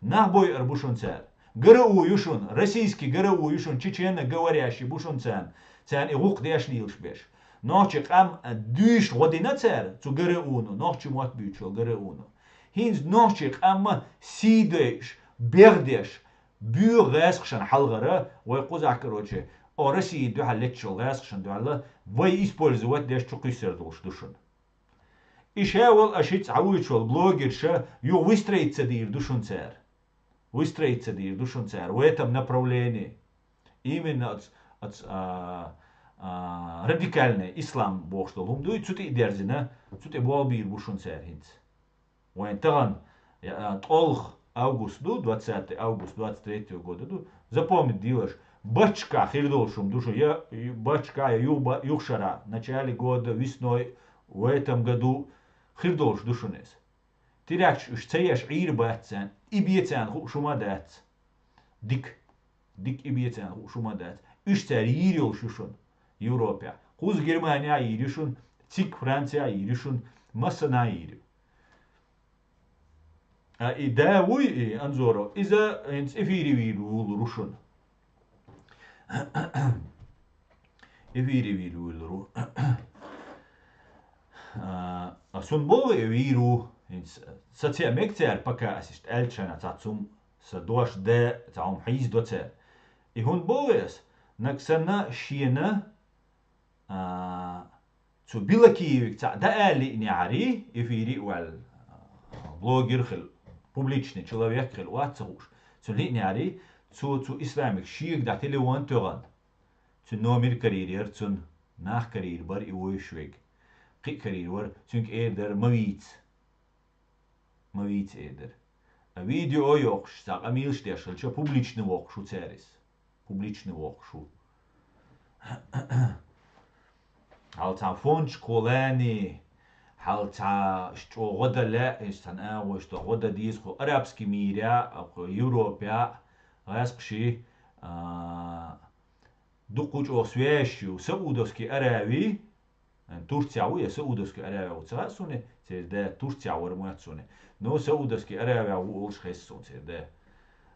Нах бойур бу шуна цара. ГРУ ю шуна, российский ГРУ ю шуна, чеченоговорящий бу шуна царна. Царна и гӀуллакх деш лелаш берш. Нохчийн къам дуьйш гӀо дина цара, цу ГРУ-но, нохчийн мотт буьйцуш йолу ГРУ-но. ХӀинца нохчийн къам сий дойуш, бехдеш, боьха гӀаскхашна хьалхара, вай кхузахь, короче, о, России дуьхьал летташ йолу гӀаскхашна дуьхьал вай использовать деш чу кхуьссур долуш ду шуна. И ша волу аша хӀинца хьан вуьйцуш волу блогерша юха выстроиться дийр ду шуна цара. Выстроиться дийр ду шуна цара в этом направлении. Именно оц-, оц-, а, а, радикальный ислам бохуш долу хӀума дуй, цу тӀе а дерзина, цу тӀе болх бийр бу шуна цара хӀинца. Вайн тахана, я, а, ткъолгӀа август ду, двадцатый август двадцать третьего года ду, запомнить дилаш, бачка хир долуш хӀума ду шу, я, ю-, бачка, я юха ба-, юха шарахь, начале года, весной, в этом году, Хир долуш ду шуна иза. Теракташ уьш ца еш Ӏийр бац царна, и бе царна хууш хӀума дац. Дика, дика и бе царна хууш хӀума дац. Уьш цара йийр йолуш ю шуна Европехь. Кхуза Германехь йийр ю шуна, цига Францехь йийр ю шуна, массанхьа йийр ю. А и да вуй, и Анзоров, иза хӀинца эфире вийр ву лур ву шуна. Эфире вийр ву лур ву. А, а сун боху и вийр ву, хӀинца сацеа мега цара пока ас иштта аьлча шайна цхьацца хӀума, сан дош де, цхьа хӀума хьийзадо цара. И хӀунда боху ас? Нагахь санна шена, а, цу Билакиевга цхьаъ даа лиънехьарий, эфире а ваьлла, блогер хила, публичный человек хила, вац ца хууш. Цу лиънехьарий, цо цу Исламика шега дӀа телефон тоьхна. Цуьнан номер карийра яра цунна, нах карийра бара и вуйш верг. Кхин а карийра вара, цуьнга эр дара ма вийца. Ма вийца эр дара. А видео йоккхуш, цхьа къамелаш деш хилча, публичный воккхуш ву цаьрца. Публичный воккхуш ву. Хьал цхьа фончик кхолани, хьал цхьа чӀогӀа гӀо дан лаьа, иза цхьана агӀо иштта гӀо дан деза кху арабский мире, кху Европе, гӀаьскхаши, а, дукха чӀогӀа связаш ю Саудовский Арави, Турцехь ву я Саудовский Аравия ву ца хаьа суна, церан да Турцехь вара моьтту суна. Но Саудовский Аравия ву олуш хеза суна церан да.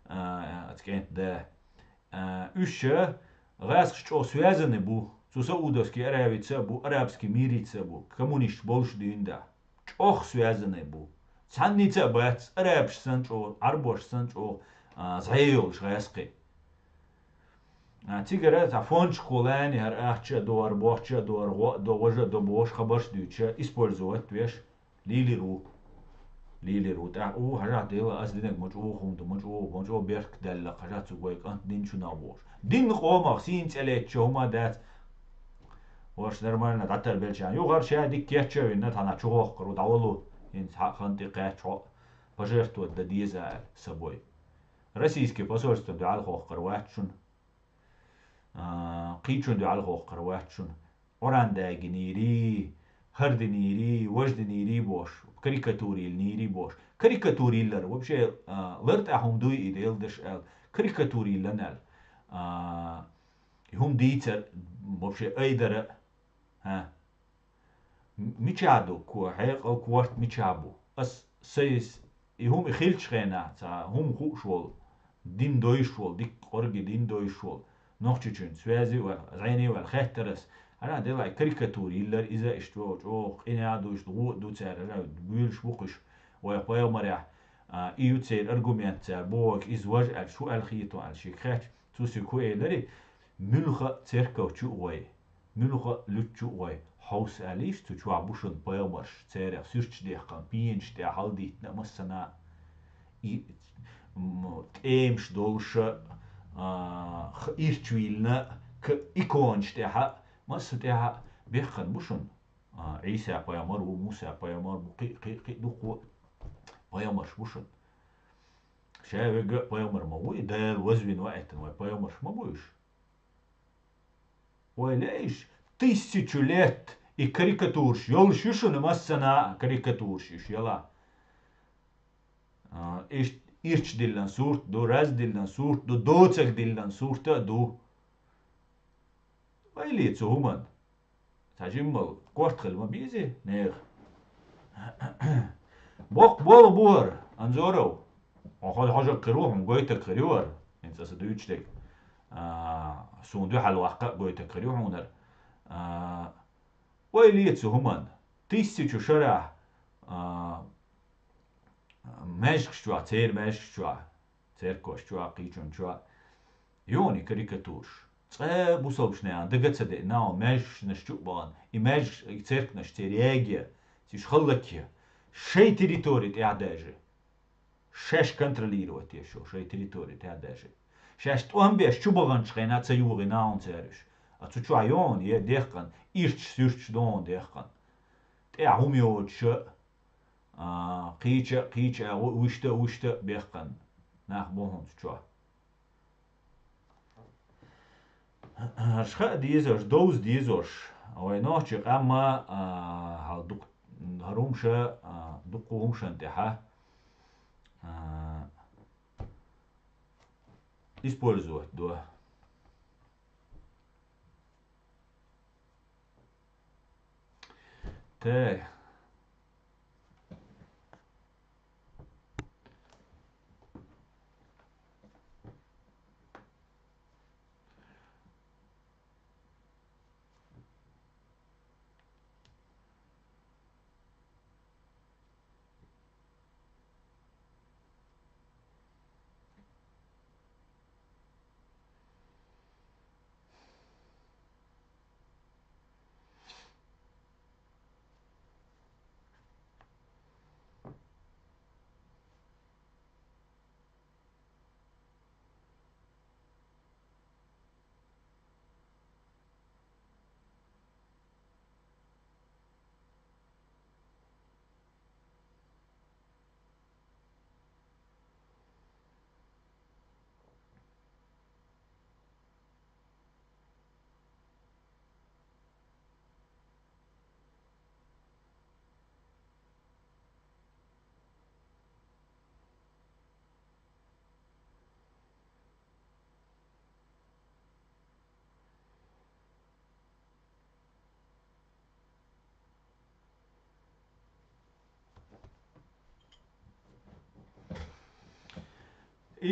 А, аца кӀентан да. А, уьш гӀаьскхаш чӀогӀа связаны бу. Цу Саудовский Аравица а бу, арабский мирица а бу, коммунисташ болуш дуьйна да. ЧӀогӀа связаны бу. Цхьанница а бац, арабаш санна чӀогӀа, Ӏарбош санна чӀогӀа, а, зӀе йолуш гӀаьскхи. А, цигара цхьа фончик кхолани, хӀара ахча а до, хӀара бохча а до, хӀара гӀо а до, важа а до бохуш хабарш дуьйцуша, использовать веш, лийр ву. Лийр ву. ТӀаккха, у, хьажахь дела, ас динарг ма чӀогӀа хӀума ду, ма чӀогӀа, ма чӀогӀа беркат даьлла, хьажахь цуьнга вай кӀант дина чу нах бохуш. Динна къомах сийна цӀе летча хӀума дац. Ваша нормально дӀатарбелчарна. Юхара ша дика кечъян вина, тхьана чухӀоккхур ву, дӀавало. ХӀинца хьан хан тӀе кхаьчча хьо пожертвовать дан деза аьлла, собой. Российский посольствона дуьхьал хохкар вац шуна. А, кхечун дуьхьал хохкар вац шуна. Ӏоран дагийнийрий, хӀара динийрий, важа динийрий бохуш, карикатура йиллинийрий бохуш. Карикатура йиллар, вообще, а, лар тӀехь хӀума дуй и, Дела даш аьлла. Карикатура йиллан аьлла. А, и хӀума дийцар, вообще, айдара, хӀа. М-, мичахь ду, ко-, хьекъал, корта мичахь бу? Ас, сайс, и хӀума и хилча хенахь, цхьа хӀума хууш волу, дин дойуш волу, дика къорги дин дойуш волу, Нохчийчуьнца связи ваьлла, зӀене ваьлла, хеттара ас. Хьана делахь карикатура йиллар иза, иштта чӀогӀа, чӀогӀа къинхьа а ду, иштта гӀо а ду цара, хьана буьйлуш бу кхуьш вай пайхамарехь, а, и ю церан аргумент цара, бохург иза важа аьлла, шу аьлла хетон аьлла, шега хетта, цу сига хӀу элари, муьлха а церков чу а гӀой. Муьлха а луьттачу а гӀой, хьовса аьллийша, цу чохь бу шуна пайхамарш, церах суьрташ дехкан, пенаш тӀехь хьалдийтина а массана а, и, м, тӀемаш долуша, а, х-, ирчвиллина, к-, иконаш тӀехьа, масса тӀехьа бехкан бу шуна. А, Ӏийса пайхамар ву, Муса пайхамар бу, кхин, кхин, кхин дукха пайхамарш бу шуна. Ша вега а пайхамар ма ву, и Дала вазвина ваийтина вай пайхамарш ма бу уьш. Вай лейш, тысячу лет и карикатураш йолуш ю шуна массана а карикатураш уьш яла. А, иш-, ирча диллан сурт ду, раз диллан сурт ду, доцаг диллан сурта а ду. Вай ле цу хӀуман. Ца жиммал корта хила ма безий, нехан. Боккха болу бу хӀара, Анзоров. Хьо хьожаг хир ву, хьуна гойтаг хир ю хӀара. ХӀинца аса дуьйцуш дерг. А, суна дуьхьал ваккха а гойтаг хир ю хьуна хӀара. А, вай ле цу хӀуман. Тысячу шарахь, а, маьжгаш чохь, церан маьжгаш чохь, церкош чохь, кхечун чохь. Юни карикатураш. Цкъа бусалбаш нехан дага ца деа, наха маьжгашнаш чу а бахана, и маьжгаш, и церкнаш церан яге, цуьш халлакье. Шайн территори тӀехь даже. Шаьш контролировать еш ю, шайн территори тӀехь даже. Шаьш тӀом беш чу баханчу хенахь ца юхи нахана цара уьш. А цу чохь юни е дехкан, ирча-суьрча дуни дехкан. ТӀехь хӀума йоцуша, а, кхеча а, кхеча а, ву-, вуьшта а, вуьшта а бехкан нах бу хӀунца чохь. Аша хаа дезаш, довза дезаш, вай нохчий къамма, а, хьал дукха ХӀара хӀума ша, а, дуккха хӀуманаш тӀехьа, а, использовать до. Так.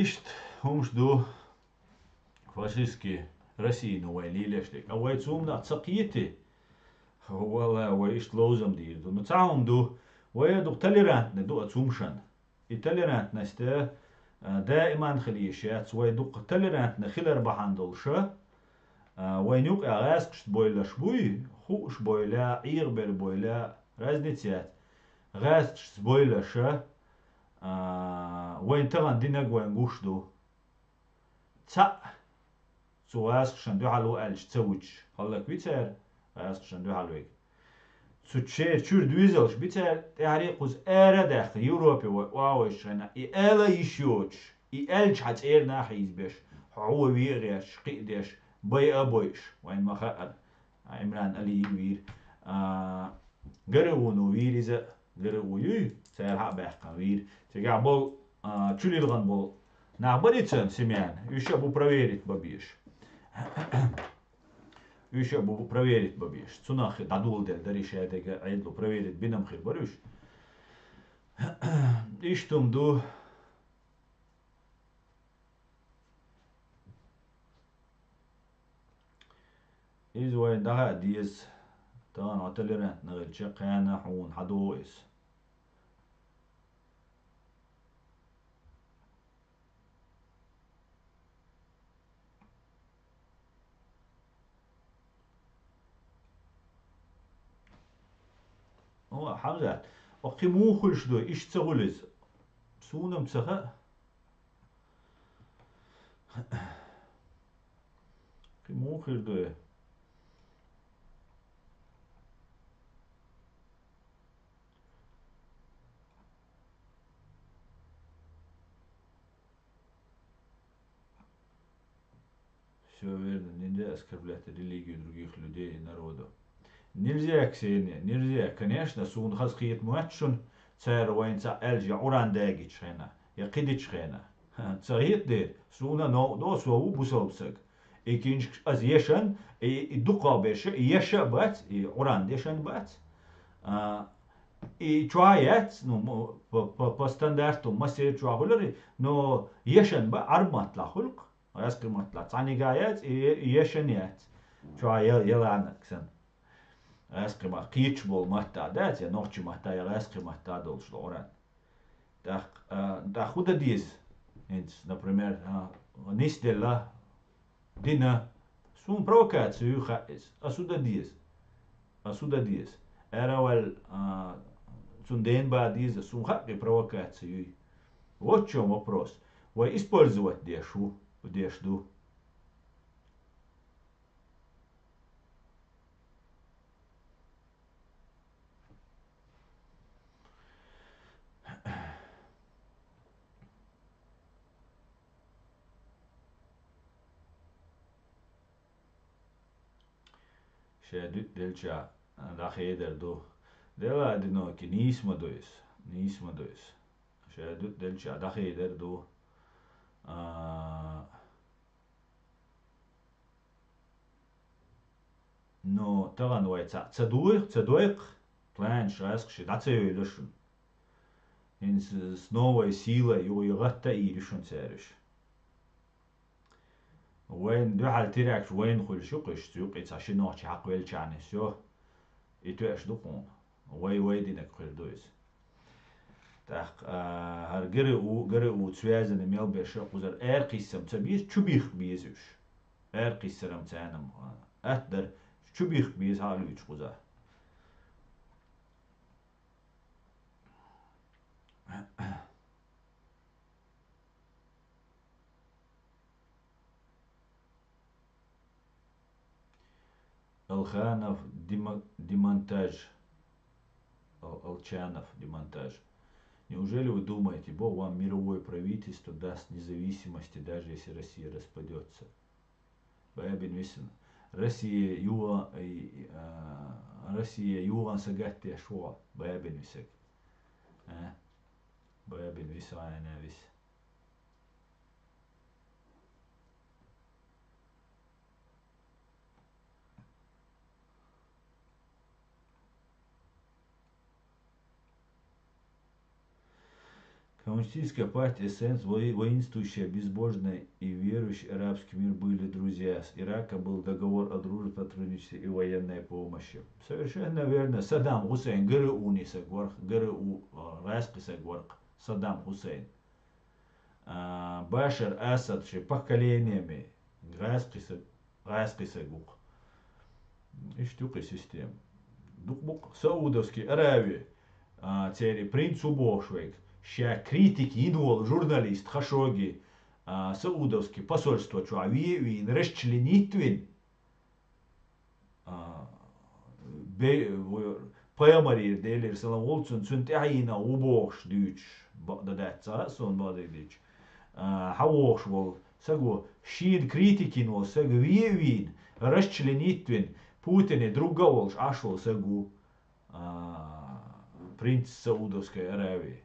Иштта хӀумаш ду фашистски Россияно вай лелаш дерг. А вай цу хӀуманах ца кхетий, валлахӀи, вай иштта ловзам дийр ду. Ну, цхьа хӀума ду, вай а дукха толерантни ду а цу хӀуманашна. И толерантность, а, даиман хила йиш яц, вай дукха толерантни хилар бахьана долуш, а, вайна юкъахь гӀаскхашца бойлаш буй, хууш бойла, Ӏехабелла бойла, разница яц. ГӀаскхашца бойлаш, а, вайн тахана динарг вайна гуш ду. Цхьаъ цу гӀаскхашна дуьхьал ву аьлча ца вуьтуш, хӀаллаквий цара гӀаскхашна дуьхьал верг? Цу шера чуьра доьзалш бий цара, тӀаьхьарий кхуза ара а даьккхина, Европе вай охьавоьдучу хенахь, и ала а йиш йоцуш, и аьлча хьан цӀерна а хьийзабеш, хьо вен а гӀерташ, кхин а деш, бай а бойуш, вайна ма хаъара, Ӏимран Алиев вийра, а, ГРУ-но вийра иза, ГРУ юй, цара хьа а баьккхина вийра. Цигахь болу, а, чулилгӀан болу нах барий царна семьяна, уьш а бу проверить бан безаш. Уьш а бу проверить бан безаш. Цунах дӀадоладелла дара и шадерг а, Ӏедало проверить бина-м хир бара уьш. Иштта хӀума ду. Иза вайна дӀахаа деза, тахана хьо толерантна хилча, кхана хьуна хьан догӀу иза? О, Хьамзат, о, кхин муха хуьлуш ду, иштта ца хуьлу иза? Суна-м ца хаьа. Кхин муха хир ду и? Всё верно, нельзя оскорблять религию других людей и народов. Нельзя, Ксения, нельзя. Конечно, суна хаза кхета моьтту шуна, цара вайна цхьаъ аьлча, я Къуръан дагийчу хенахь, я кхидичу хенахь. Ца хета дера, суна новкъа до, со ву бусалба саг. И киншкаш аса ешан, и, и дукхах берш, и еша а бац, и Къуръан дешан бац. А, и чохь яц, ну, мо-, по, по, по стандарту массеран чохь хуьлура, но ешан бан Ӏарб маттахь хуьлу-кх. Гӏаьскхи маттахь цхьаьнниг а яц, и, и ешан яц. Чохь я, я лаьннарг санна. Гӏаьскхи ма-, кхеташ болу маттахь дац, я нохчи маттахь, я гӏаьскхи маттахь долуш ду Къуръан. ТӀаккха, а, тӀаккха хӀун дан деза? ХӀинца, например, а, нисделла, дина, суна провокаци ю хаьа иза. Ас хӀун дан деза? Ас хӀун дан деза? Ара ваьлла, а, цунна ден бан деза, суна хаьа и провокаци юй. Вот в чём вопрос. Вай использовать деш ву, деш ду. Ша дуьтӀа делча, дӀахедар ду. Дела одинокий, нийса ма ду иза, нийса ма ду иза. Ша ду-, делча дӀахийдар ду. А, но тахана вай ца, ца дуй, ца дойкх, план шайск ши дӀа ца йойла шуна. ХӀинца с-, с новой силой юха гӀатта ийри шуна цаьраш. Вайн дуьхьал тиракаш вайн хуьлуш ю кхуьш, цу юкъе цхьа ши нохчи хьакхвелчахьана, всё. И тоьаш ду кхуна. Вай, вай динаг хир ду иза. ТӀаккха, а, хӀара ГРУ, ГРУ связаны мел беша кхузара аьркхиссам ца беза, чу бийх беза уьш. Аьркхиссарам царнам, а, атта дара, чу бийх беза хьалуьйтуш кхуза. Алханов демо-, демонтаж. Ал-, Алчанов демонтаж. Неужели вы думаете, Бог вам мировое правительство даст независимости, даже если Россия распадется? Бабин висан. Россия юа-, и, а, Россия юан сагаттеш вуа. Бабин висаг. А? Бабин виса айна вис. Коммунистическая партия, эсэсэнс, вои-, воинствующая, безбожная и верующий арабский мир были друзья. С Ираком был договор о дружбе, сотрудничестве и военной помощи. Совершенно верно. Саддам Хусейн, ГРУ-ни саг варх, ГРУ, а, гӀаьскхи саг варх. Саддам Хусейн. А, Башар Асад ши поколениями гӀаьскхи са-, гӀаьскхи саг ву-кх. Иштта ю кхи система. Дукха бу-кх Саудовский Арави, а, церан принц ву бохуш вайга. Ша критик йина волу журналист хашоги, а, Саудовский посольство чохь ве а вийна, расчленить вина. А, бе-, ву-, пайхамарера, Делера салам хуьлда цунна, цуьнан тӀаьхьенах ву бохуш дуьйцуш, бакъда дац ца хаьа суна бакъдерг дийцича. А, хьан вохуш волу саг ву, шена критик йина волу саг ве а вийна, расчленить вина, Путине друг а волуш Ӏаш волу саг ву, а, принц Саудовской Аравии.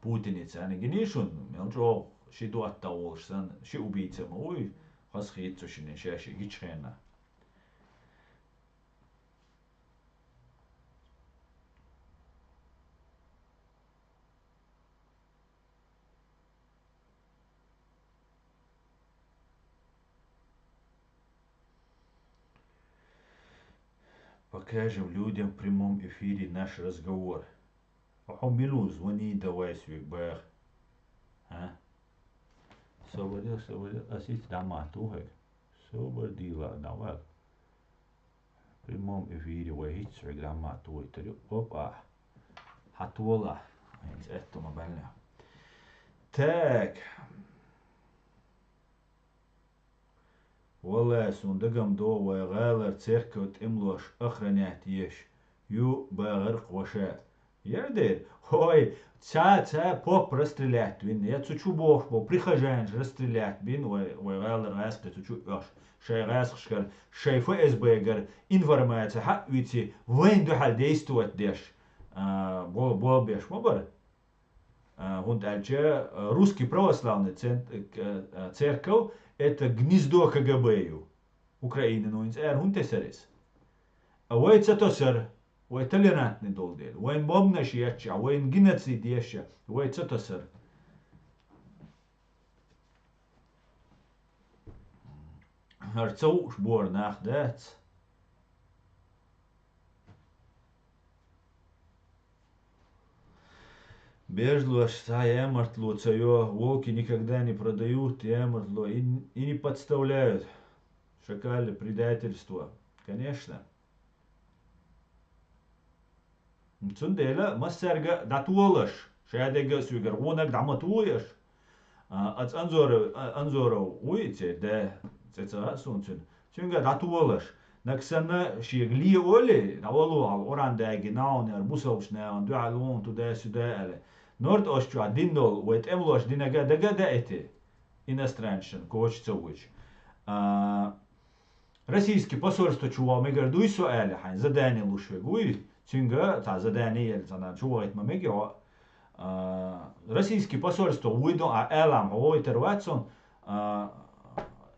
Путине царна гиний шуна, мел чӀогӀа ши доттагӀа волуш санна, ши убийца ма вуй, хаза хийца цу шинна шаьш и гича хенахь. Покажем людям в прямом эфире наш разговор. Хьо мила ву звони давай соьга баха? А? Собар де, собар де, ас иштта дӀа ма ту хьоьга. Собар дийла, давай. В прямом эфире вай хӀинцца хьоьга дӀа ма тухуьйтур ю. Опа. Хьан тола? ХӀинца аьтту ма баьлла. Так. Валлай, суна дагам догӀу вай гӀалара церкав тӀемалоша охранять еш ю бахарх ваша. Яра дера, хӀой, ца, ца поп расстрелять вина, я цу чу бохуш бо прихожанаш расстрелять бина, вай, вай гӀалара гӀаьскхи цу чу оьхуш, шайн гӀаьскхашкара, шайн ФСБ-гара информаци хьаъ вици, вайн дуьхьал действовать деш, а, бо-, бо беш ма бара. А, хӀунда аьлча, а, русский православный цент-, а, а, церковь — это гнездо КГБ ю. Украина, ну, хӀинца ара хӀунда тесара иза? А вай ца тосара, вай толерантный долу дела. Вайн бомбанаш ечча, вайн геноцид ечча, вай ца тосара. ХӀара ца хууш бора нах дац. Бежлош цхьа ямартло ца йо, волки никогда не продают ямартло и, и не подставляют. Шакальное предательство. Конечно. Цундела массаьрга а дӀатолаш, шадерг а соьгара гӀонаг дӀа ма тухуй аша. А, ацу Анзоров, а, Анзоров вуй церан да, цӀе ца хаьа суна цуьнан. Цуьнга дӀатолаш. Нагахь санна шега ле олий, дӀавало хьал Къуръан даьгги нахьанера бусалбачу нахана дуьхьал вон туда-сюда аьлла. Норд ош чохь дина долу вай тӀемалош динага дага а даийти, иностранцашна коча ца вуьйчу. А, Российский посольство чу ван мегар дуй со аьлла, хьайн задание луш верг вуй, Цуьнга цхьа задание яьлла, цхьана чу вахийта ма мега хьо. А, российский посольство вуй до а, аьлла хьо вахийтар вац хьуна, а,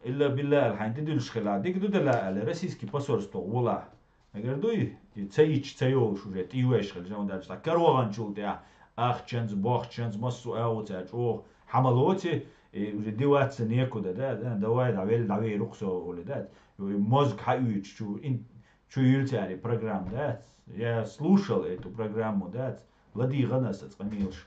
илла билла аьлла хьайна тӀедуьллуш хила, дика ду дела аьлла, российский посольство вула. Мегар дуй, и ца йича, ца йолуш уже, тӀе йоьш хила, жан даьлча, цхьа караваханчул тӀехь, ахчанца, бохчанца, массо а агӀо цара чӀогӀа хьамалоци, и уже деваться некуда, да, да, давай, да, вел, да, вей, рухсо, оли, да, и мозг хьауьйтуш чу, ин-, чу юьллу цара и программа, да, я слушал эту программу, да, ладигӀана аса цкъа мелаш.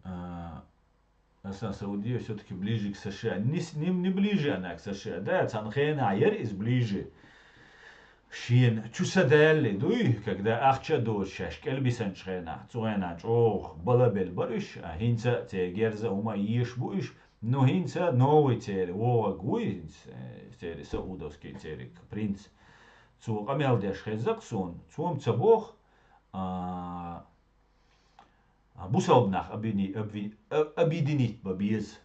А, Асан, Саудия всё-таки ближе к США. Не, с- не, не ближе она к США. Да, цхьана хенахь яра иза ближе. Шена чу са даьлли дуй, когда ахча а доцуш шаьш кӀелбисанчу хенахь, цу хенахь чӀогӀа балабелла бара уьш, а хӀинца а церан герза а хӀума а еш бу уьш, ну хӀинца новый церан вогӀаг вуй, хӀинца, э, церан саудовский церан принц. Цо къамел деш хеза-кх суна, цо-м ца боху, а, А, бусалба нах объедини-, объ-, а, объединить бан беза.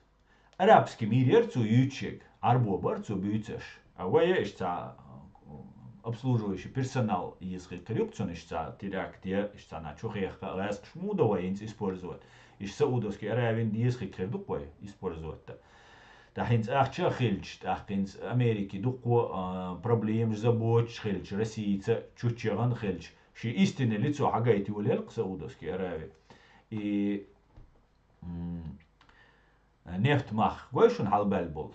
Арабский мир яра цо юьйцуш ерг, Ӏарбо бара цо буьйцуш. А вай я иштта цхьа, а, обслуживающий персонал еза хир ю-кх цунна, иштта цхьа теракт я, иштта цхьана чу хехка, гӀаьскхаш муха до вай хӀинца использовать? Иштта Саудовский Аравин деза хир ду-кх вай использовать дан. ТӀаккха хӀинца ахча а хилча, тӀаккха хӀинца Америке дуккха а, а, проблемаш, заботаш хилча, Россица чуччагӀан хилча, шен истинное лицо хьагайта йолаелла-кх Саудовский Арави. И, м, нефть мах гой шуна хьалабаьлла болу?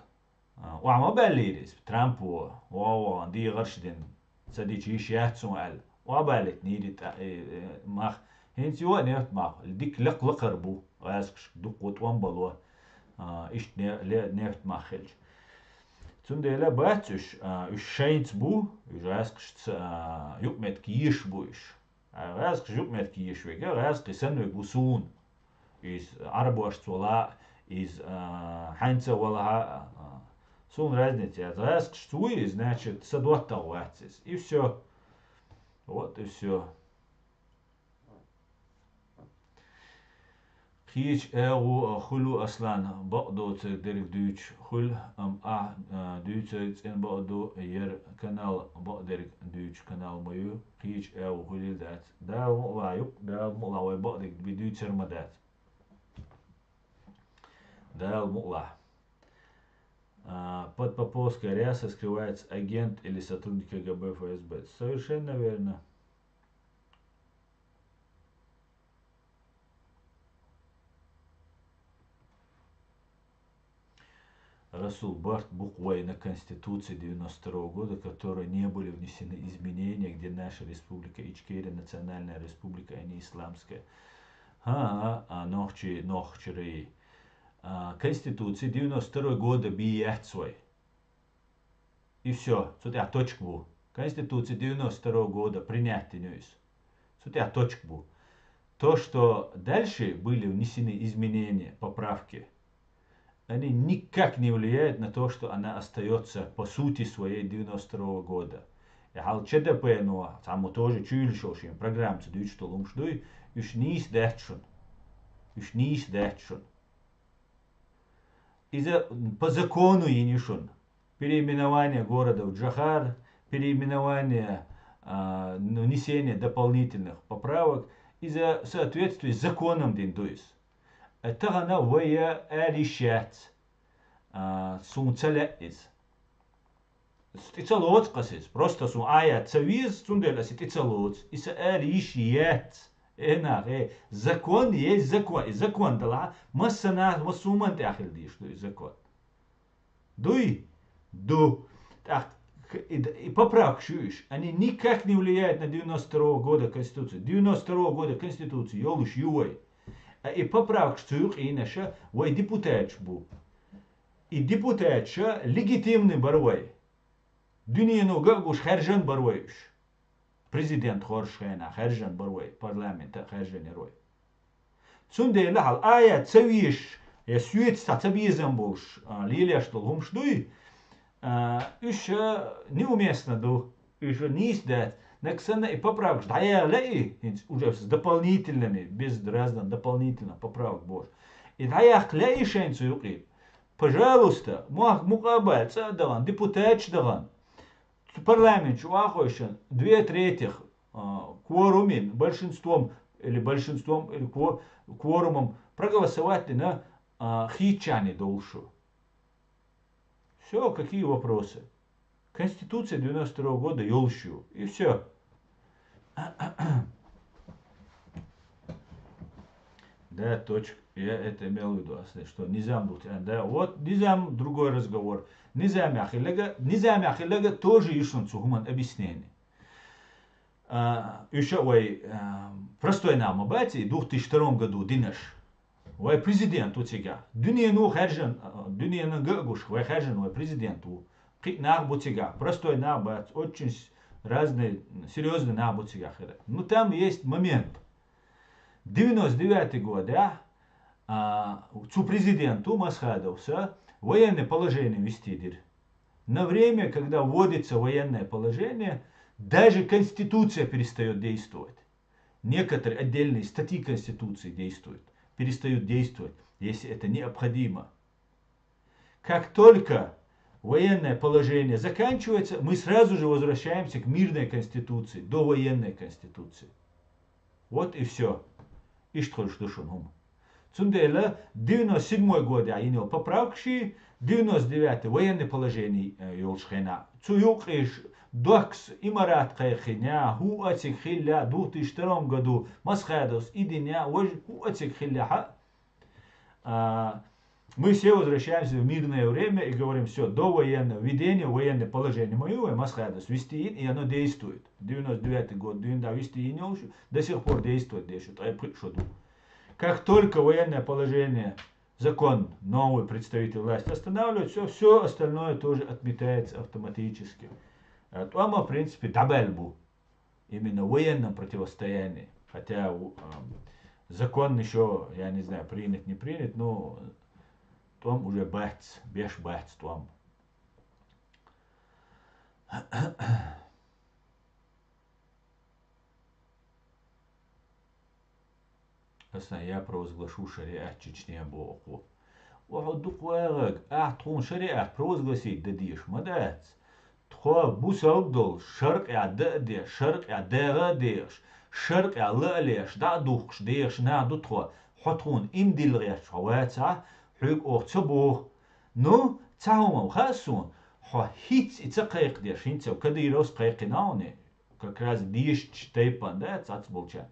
А, охьа ма баьллийра иза, Трампо, вогӀу-вогӀу дегӀарш дина, ца дича йиш яц суна аьлла. Охьа баьллийтинийра и тӀа-, и, и, мах. ХӀинца йо а нефть мах, дика лакха-лакхара бу, гӀаьскхашка дуккха тӀом бало, а, иштта не-, ле-, нефть мах хилча. Цундела бац уьш, а, уьш шайца бу, уьш гӀаьскхашца, а, юкъаметтиг еш бу уьш. А гӀаьскхаш юкъаметтиг еш верг, гӀаьскхи санна верг ву суна. Иза Ӏарбошца вала, иза, а, хьаьнца вала, а, а, суна разница яц. ГӀаьскхашца вуй иза, значит, сан доттагӀа вац иза. И всё. Вот и всё. Кхечу агӀо хуьлу, Аслан, бакъдоцург дерг дуьйцуш хуьлу, амма ахь, а, дуьйцург цӀена бакъ ду, яра канал бакъдерг дуьйцуш канал ма ю, кхечу агӀо хуьлийла дац. Дала мукъ лахь, юкъ, Дала мукъ лахь, вай бакъдерг бен дуьйцур ма дац. Дала мукъ лахь. А, под поповской рясой скрывается агент или сотрудник КГБ, ФСБ. Совершенно верно. Расул, барт бу-кх вай на Конституции девяносто второго года, в которой не были внесены изменения, где наша Республика Ичкерия национальная республика, а не исламская. ХӀа-а, а, нохчий, нохчарий. А, Конституция девяносто второго года бен яц вай. И всё, цу тӀехь точка бу. Конституция девяносто второго года принять дина иза. Цу тӀехь точка бу. То, что дальше были внесены изменения, поправки, они никак не влияют на то, что она остаётся по сути своей девяносто второго года. И хьал ЧДП-но, цхьаммо тоже чуьйлуш йолу шен программаца дуьйцуш долу хӀумаш дуй, уьш нийса дац шуна. Уьш нийса дац шуна. Иза по закону йина ю шуна. Переименование города в Джохар, переименование, а, ну, внесение дополнительных поправок. Иза в соответствии с законом дина ду иза. Э, тахана вай ала йиш яц, а, суна ца лаьа иза. Ас тӀе ца лоцу ас иза. Просто суна аят ца веза, цундела ас и тӀе ца лоцу. И сан ала йиш яц. Э, нах, э, закон есть закон. И закон далахь, массанахь, массо хӀуманна тӀехь хила дезаш ду и закон. Дуй? Ду. ТӀаккха и, и поправкаш ю уьш. Они никак не влияют на девяносто второго года Конституцию. Девяносто второго года Конституция йолуш ю вай. А и поправкаш цу юкъа йинарш вай депутаташ бу. И депутаташ легитимный бара вай. Дуьнено ган а гуш хаьржина бара вай уьш. Президент хоржучу хенахь хаьржина бара вай, парламент а хаьржина яра вай. Цундела хьал аят ца везаш, я соьца цхьа ца безам болуш, а, лелош долу хӀумаш дуй, а, уьш, а, неуместно ду, уьш нийса дац. Нагахь санна и поправкаш дӀаяха лаьий, хӀинца уже с дополнительными, без разных дополнительных поправок бохуш. И дӀаяккха лаьий шайна цу юкъе? Пожалуйста, мохк мукъа а баьлла, цӀа а дахана, депутаташ а дахана, цу парламент чу охьахевшина, две третьих, а, кворумин, большинством, или большинством, или кво-, кворумом проголосовать дина, а, хийцачарна долуш шу. Всё, какие вопросы? Конституция девяносто второго года йолуш ю. И всё. Да, точка. Я это имел в виду, Аслан, что низам был, а, да, вот низам — другой разговор. Низам яхилга, низам яхилга тоже ю шуна цу хӀуманна объяснение. А, уьш а вай, а, простой нах ма бац и две тысячи втором году динарш. Вай президент ву цигахь. Дуьнено хаьржина, а, дуьненан ган а гуш, вай хаьржина вай президент ву. Кхин а нах бу цигахь. Простой нах бац, очень с-, разные, серьёзные нах бу цигахь хир. Ну, там есть момент. Девяносто девятый годехь, а, цу президента Масхадовса военное положение ввести дира. На время, когда вводится военное положение, даже Конституция перестаёт действовать. Некоторые отдельные статьи Конституции действуют, перестают действовать, если это необходимо. Как только военное положение заканчивается, мы сразу же возвращаемся к мирной конституции, до военной конституции. Вот и всё. Иштта хуьлуш ду шуна хӀума. Цундела девяносто седьмой годехь йина йолу поправкаш, девяносто девятый военное положение, э, йолчу хенахь, цу юккъе ш-, доккхас имарат кхайкхина, хӀуъа а цига хилла, две тысячи втором году Масхадовс и дина, важа хӀуъа а цига хилла, хьа, а, мы все возвращаемся в мирное время и говорим: «Всё, до военного, введения военного положения». Ма ю вай Масхадовс вести йина, и оно действует. Девяносто девятый год дуьйна дӀа вести йина йолуш, до сих пор действовать деш ю, ткъе пхиъ шо ду. Как только военное положение, закон, новый представитель власти останавливает, всё, всё остальное тоже отметается автоматически. Э, тӀом а, в принципе, дӀабаьлла бу. Именно в военном противостоянии. Хотя, у, ам, закон ещё, я не знаю, принят, не принят, но тӀом уже бац, беш бац тӀом. Аса я провозглашу шариат Чечне боху. Ва хьо дукха вагӀаг, ахь тхуна шариат провозгласить дан дезаш ма дац. Тхо бусалба долуш, шаркъехь дан а деш, шаркъехь дагӀа а дехаш, шаркъехь ла а леш, дӀа а духкуш дехаш нах ду тхо. Хьо тхуна иман дилла гӀерташ хьо вацахь, хьоьга оха ца боху. Ну, цхьа хӀума хаьа суна, хьо хӀинца и ца кхайкхадеш, хӀинца Кадыровс кхайкхина хьуна, как раз дешачу тайпана, да, цхьацца болчарна.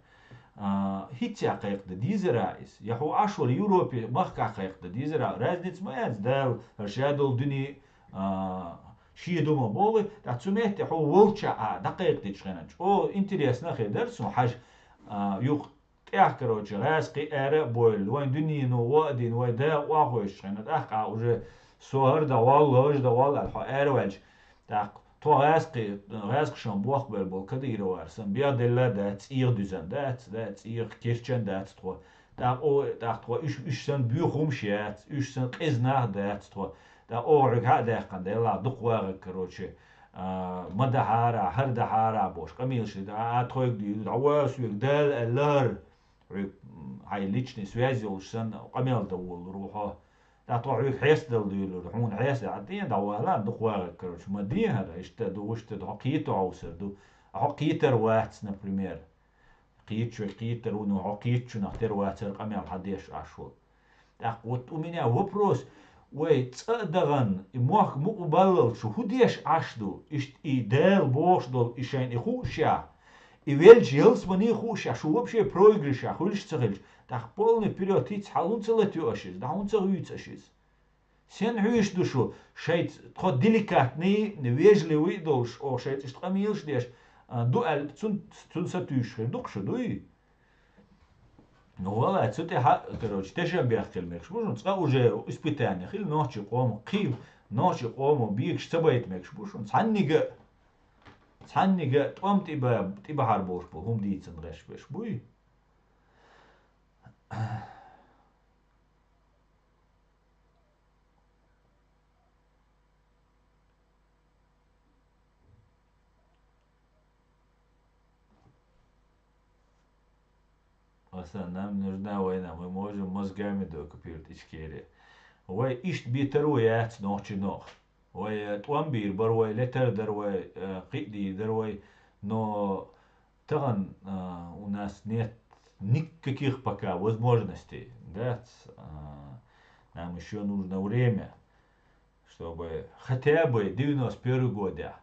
А, хӀинца кхайкхадан дезара иза? Я хьо Ӏаш волу Европе махкахь кхайкхадан дезара? Разница ма яц, Дала, хӀара ша долу дуьне, а, шен ду ма боху, ткъа цу метте хьо волчохь а дӀакхайкхадечу хенахь. О, интересно а хир дара суна хьажа, а, юха тӀехь, короче, гӀаьскхий ара а бовлуш, вайн дуьнено гӀо а дина, вай да охьахевшичу хенахь, тӀаккха уже со хӀара дӀаволлу, хӀара дӀаволлу аьлла, хьо араваьлча, тӀаккха тхо гӀаьскхий, гӀаьскхашна бохбевлла болу кадыровцаш санна, бех делла а дац, цӀийх дуьзна дац, да, цӀийх керчан дац тхо. ТӀаккха о, тӀаккха тхо уьш, уьш санна боьха хӀумаш яц, уьш санна къеза нах дац тхо. ТӀаккха оха хьоьга хьа а даьккхина, делахь дукха вагӀаг, короче, а, ма дахьара, хӀара дахьара бохуш, къамелаш, а, а тхоьга дуьйлу, дӀавола соьга, Дала аьлла хӀара. Хьоьга, м, хьайн личный связь йолуш санна, къамел дан волалур ву хьо. ТӀаккха тхо хьоьга хьестадала дуьйлур, хьуна хьеста, а, ден дӀавала, дукха вагӀаг, короче, ма ден хӀара, иштта ду, иштта ду, хьо кхета хьовсур ду. Хьо кхетар вац, например. Кхеташ верг кхетар ву, но хьо кхетачунах тера вацара къамел хьан деш Ӏаш волу. ТӀаккха вот у меня вопрос: вай цӀа а дахана, и мохк мукъа баллалц шу хӀун деш Ӏаш ду? Иштта и Дала бохуш долу, и шайна и хуушшехь, и велча ялсамане хуушшехь, шу вообще проигрышехь хуьлуш а ца хилча, тӀаккха полный вперёд хӀинца хьан хӀунда ца латайо аша иза, дӀа хӀунда ца гӀуьйцу аша иза? Сен хьуьйсуш ду шу, шайца тхо деликатный, вежливый а долуш, оха шайца иштта къамелаш а деш, а, ду аьлла, цун, цунна сатуьйсуш хир ду-кх шу, дуй? Ну, валлай, цу тӀехь, короче, тешнабехк хила мегаш бу шуна, цкъа уже испытание хила нохчийн къоман, кхин нохчийн къомо бегаш ца байта мегаш бу шуна, цхьаннига а, цхьаннига а тӀом тӀе ба-, тӀе бахьар болуш болу хӀума дийцина гӀерташ берш буй? Нам нужна война, мы можем мозгами докупировать Ичкерия. Вай иштта бетаро яц нохчи нох. Вай, э, тӀом бийр бар вай, летар дар вай, э, кхиъ дийр дар вай, но тахан, э, у нас нет никаких пока возможностей, да, ц-, э, нам ещё нужно время, чтобы хотя бы девяносто первый год, я,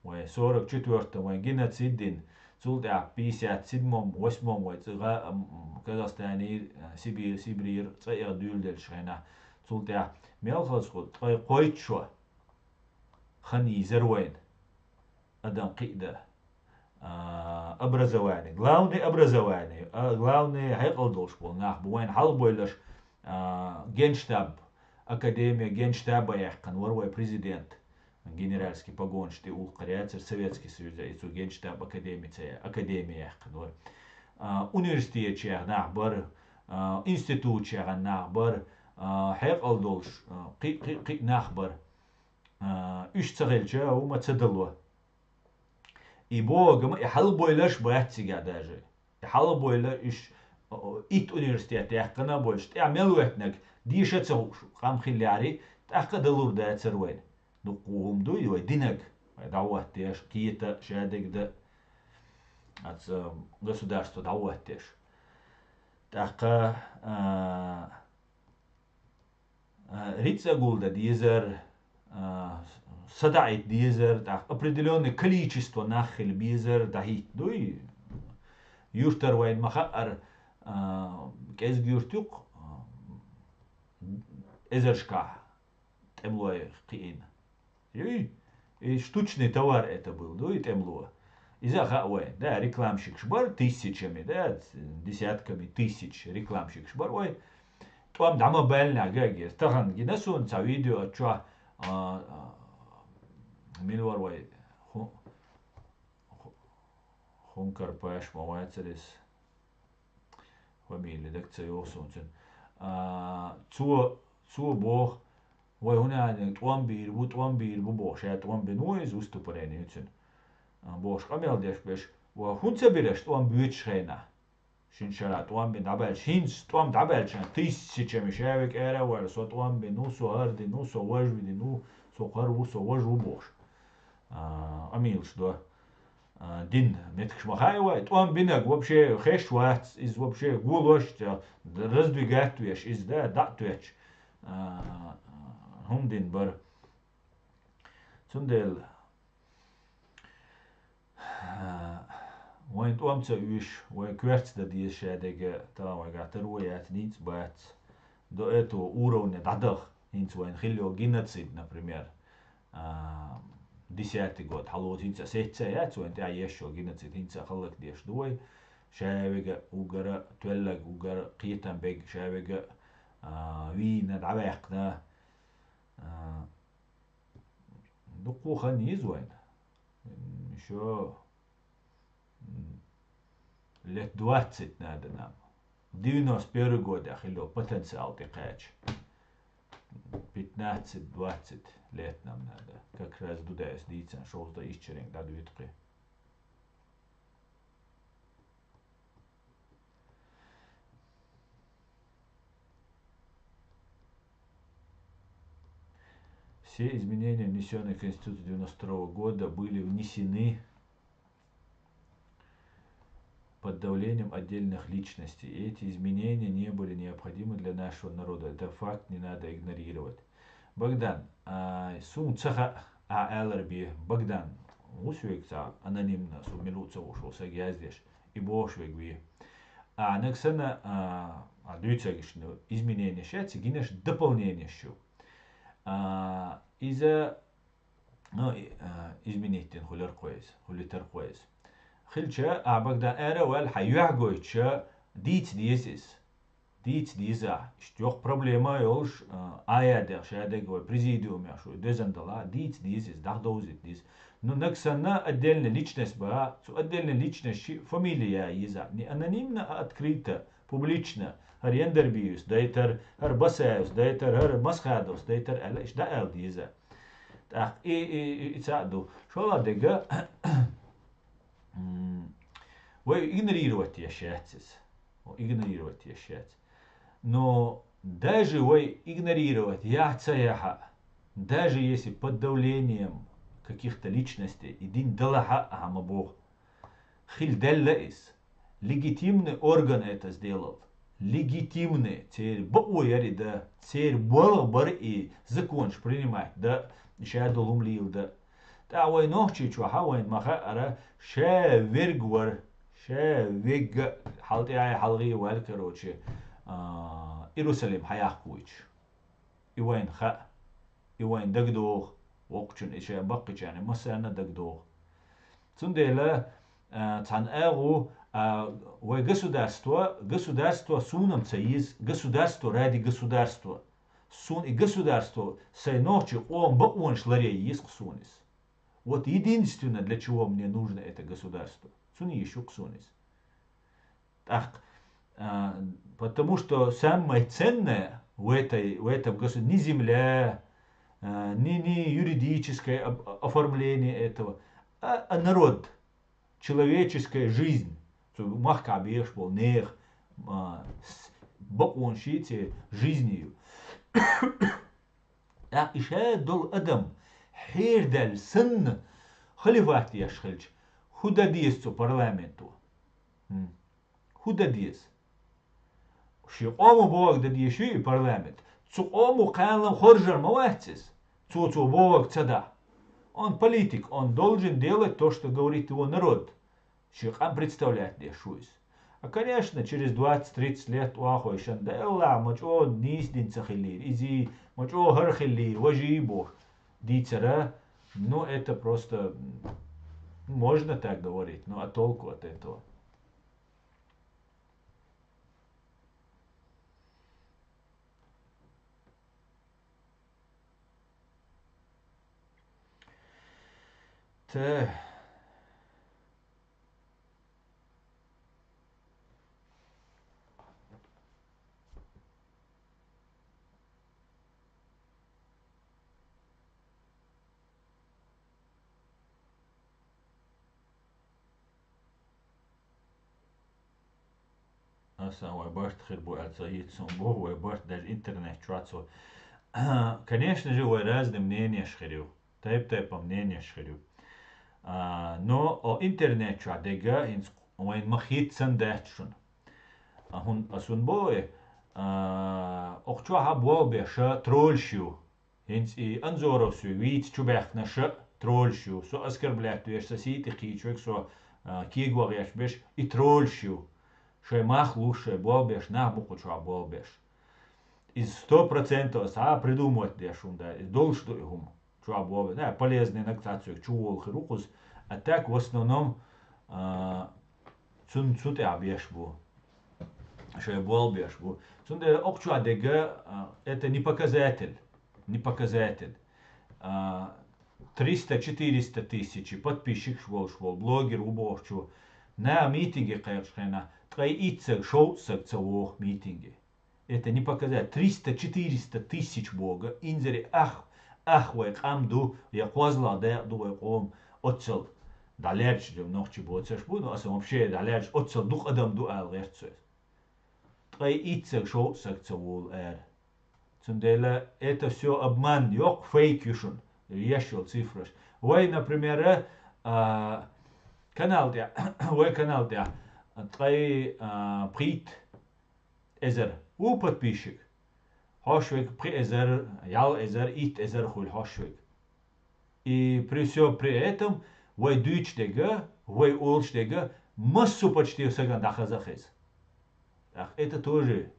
вай сорок четвёртом вай геноцид дин, цул тӀаьхьа пятьдесят седьмом, восьмом вай цӀигӀа, м, Казахстане, э, Сибирь, Сибрир цӀа эгӀа дуьйладелча хенахь, цул тӀаьхьа мел хаза ху ткъе кхойтта шо хан йийзар вайн адам кхиъ дан. А, образование. Главное образование. А, главное хьекъал долуш болу нах бу вайн хьалабойлаш, а, генштаб академия, генштаба яьккхина вара вай президент. Генеральский погонаш тӀе улкхар яцара Советский Союза, и цу генштаб академи ца я-, академи яьккхина вара. А, университетчех нах бара, а, институтчех нах бара, а, хьекъал долуш, а, кхи-, кхи-, кхиъ нах бара. А, уьш ца хилча, хӀума ца дало. И боху гама и хьалабойлаш бац цигахь даже. И хьалабойла уьш, о, итт университет яьккхина а болуш, тӀехь мел веттинарг, деша а ца хууш, къам хилла яри, тӀаккха а далур дацара вайна. Дуккха хӀума дуй вай динарг, вай дӀахӀоттеш, кхета, шадерг дан, аца государство дӀахӀоттеш. ТӀаккха, а, а, рицкъа гулдан дезар, а, садаӀийта дезар, тӀаккха определённый количество нах хила безар, дӀахӀитта дуй. Юьртара вайна ма хаъара, а, кӀезиг юьрт ю-кх, а, эзаршкахь тӀемалой кхиийна. Юй, и штучный товар это был, дуй, тӀемало. Иза а хаьа вайн, да, рекламщикаш бара тысячами, да, десятками тысяч рекламщикаш бара вай. ТӀом дӀа ма баьллинехь гаггера. Тахана гина суна цхьа видео а чохь, а, а, мила вара вай ху-, ху-, Хункар Паш ма вацара иза. Фамилия дага ца йогӀу суна цуьнан. А, цо, цо боху, вай хӀунда аьлла тӀом бийр бу, тӀом бийр бу боху, ша тӀом бина ву иза, выступление ю цуьнан. А, бохуш къамел деш берш, ва хӀунда ца бира аша тӀом боьдучу хенахь? Шина шарахь тӀом бина дӀабаьлча, хӀинца тӀом дӀабаьлча, тысячами ша вега ара а ваьлла, со тӀом бина ву, со хӀара дина ву, со важа дина ву, со кхара ву, со важа ву бохуш. А, къамелаш до. А, дин меттигаш ма хаьа вай, тӀом бинарг вообще хезаш вац, иза вообще голош а, раздвигать веш, иза, да, дӀа а тоьттуш, а, хӀума дина бара. Цундела, а, вайн тӀом ца уьйш, вай коьрта дан деза шадерг, тахана вайгахь таро яц, ницкъ бац. До этого уровня дӀадаха, хӀинца вайна хилла йолу геноцид, например, а, десятый год, хьалоцу хӀинца а сецца а яц вайн тӀехь еш йолу геноцид, хӀинца а хӀаллакдеш ду вай, ша вега уггара, тоьллаг уггара, кхетам бега ша вега, а, вийна, дӀаваьккхина. А, дуккха хан йиза вайна. М, ещё, м, лет двадцать надо нам. Девяносто первый годехь хилла потенциал тӀекхача. Пятнадцать-двадцать лет нам надо. Как раз ду даьс дийцан, шовзткъе исс шеренга дӀадуьйцу кхин. Все изменения, внесённые Конституцией девяносто второго года, были внесены под давлением отдельных личностей. И эти изменения не были необходимы для нашего народа. Это факт, не надо игнорировать. Богдан, а, суна ца хаьа, ахь аьллар бен, Богдан, ву соьга цхьа анонимно, со мила ву ца хууш волу сага яздеш, и бохуш вега вен. Ахь нагахь санна, а, а, дуьйцург иштта измененеш яц, гинарш дополненеш ю. А, иза, ну, и, а, изменить дина хуьлура кхо иза, хуьлуьйтура кхо иза. Хилча, ахь Богдан ара а ваьлла, хьан юьхь гойтуш, дийца деза иза. Дийца деза ахь. Иштта йоккха проблема а йолуш, а, Ӏа а даьхна, шадерг вай президиумехь шу дезна далахь, дийца деза иза, дӀахадовзийта деза. Ну, нагахь санна отдельная личность бахьа, цу отдельная личность шиъ фамилия ян еза. Не анонимно, а открыто, публично. ХӀара Яндарбиевс дайтар, хӀара Басаевс дайтар, хӀара Масхадовс дайтар аьлла, иштта дӀаала деза. ТӀаккха и, и, и, и цхьаъ ду. ШолгӀа дерг, м, вай игнорировать еш яц иза. игнорировать еш яц. Но даже вай игнорировать яхь ца яхьа, даже если под давлением каких-то личностей и дин далахьа а ма боху, хила даьлла иза. Легитимный орган это сделал. Легитимный. Церан бакъо яр и да. Церан болх бар и законаш принимать да. И ша долу хӀума лийла да. ТӀаккха вай нохчий чохьа вайна ма хаъара, ша верг вара, ша вегга хьал тӀаьхьа хьалгӀе ваьлла, короче, а, Иерусалим хьаяккха вуьйцуш. И вайна хаьа, и вайна дагадогӀу, воккхачун и шайн баккхийчарна массарна а дагадогӀу. Цундела, а, цхьана агӀу, а, вай государство, государство суна-м ца еза, государство ради государства. Суна и государство сайн нохчий къоман бакъонаш ларъян еза-кх суна иза. Вот единственное, для чего мне нужно это государство. Цунна йиш ю-кх суна иза. ТӀаккха, а, потому что самое ценное в этой, в этом госу-, не земля, а, не, не юридическое об-, оформление этого, а, а народ, человеческая жизнь, цу махкахь бехаш болу нехан, а, с-, бакъонаш ю, церан жизни ю. ТӀаккха и ша долу адам хьерадаьлла санна, халифат еш хилча, хӀун дан деза цу парламенто? ХӀун дан деза? Шен къомо бохург дан дезаш ю и парламент. Цу къомо кхана-м хоржур ма вац иза, цо цо бохург ца дахь. Он политик, он должен делать то, что говорит его народ. Шен къам представлять деш ву иза. А, конечно, через двадцать-тридцать лет охьахойшан да, Аллах, ма чӀогӀа нийса дин ца хиллийра, изий, ма чӀогӀа хӀара хиллийра, важий боху дийцара. Ну, это просто, м, можно так говорить, ну, а толку от этого? Тэ. Аса вай барт хир бу аьлла ца хӀиттац суна боху, вай барт даже интернет чохь а ца. Конечно же, вай разный мнениеш хир ю. Тайп-тайпана мнениеш хир ю. А, но о интернет чохь дерг хӀинца вайна ма хӀиттац санна дац шуна. А хӀун, ас хӀун боху, а, окху чохь а болх беш троллаш ю. ХӀинца и Анзоров соьга вийца чубаьхкинарш а троллаш ю. Со оскорблять веш, сан сий тӀе кхийча верг, со, а, кегаван гӀерташ берш, и троллаш ю. Шайн мах луш, шайн болх беш нах бу кху чохь болх беш. Иза сто процентов ас цхьа а придумать деш хӀума дац. Иза долуш ду и хӀума. Чохь болх беш. Да, полезный наг цхьацца верг чуволу хир ву кхуза. А так, в основном, а, цун-, цу тӀехь беш бу. Шайн болх беш бу. Цундела окху чохь дерг, а, это не показатель. Не показатель. А, триста-четыреста тысяч подписчикаш болуш волу блогер ву бохучу, наха митинге кхайкхачу хенахь ткъе итцаг, шовзткъа стаг ца вогӀу митинге. Это не показатель. Триста-четыреста тысяч боху, инзаре ах, ах вай къам ду, я кхозлагӀа дакъа ду вай къоман, оццал дӀалаьрча, нохчий боцурш бу, но аса вообще дӀалаьрча, оццал дукха адам ду ала гӀерта со. Ткъе итцаг, шовзткъа стаг ца волу ара. Цундела это всё обман, йоккха фейк ю шуна, еш йолу цифраш. Вай, например, а, канал тӀехь, вай канал тӀехь ткъе, а, пхийтта эзар ву подписчик. Хьош верг пхи эзар, ялх эзар, итт эзар хуьлу хьош верг. И при всём при этом вай дуьйцуш дерг, вай олуш дерг массо а почти сагана дӀахаза а хеза. ТӀаккха это тоже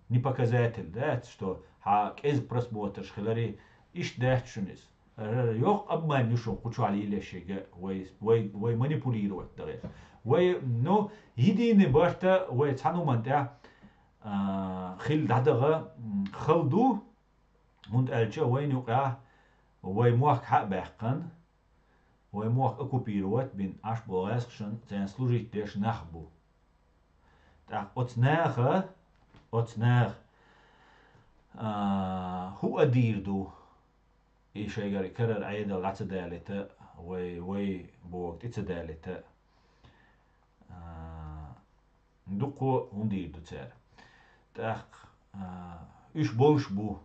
не показатель, да, что хьан кӀезиг просмотрш хиларе, иштта дац шуна иза. Р-, йоккха обман ю шуна кху чохь лелош ерг, вай, вай, вай манипулировать дан гӀерта. Вай, ну, единый барта вай цхьана хӀуманна тӀехь, а, хила дӀадахана, м, хала ду, хӀунда аьлча вайна юкъахь вай мохк хьа а баьккхина, вай мохк оккупировать бина Ӏаш болу гӀазкхашна царна служить деш нах бу. ТӀаккха оцу наха, оцу наха, а, хӀун а дийр ду, и шайгара карара Ӏедал дӀа ца далийта, вай, вай бохург тӀе ца далийта, а, дукха хӀун дийр ду цара. ТӀаккха, а, уьш болуш бу,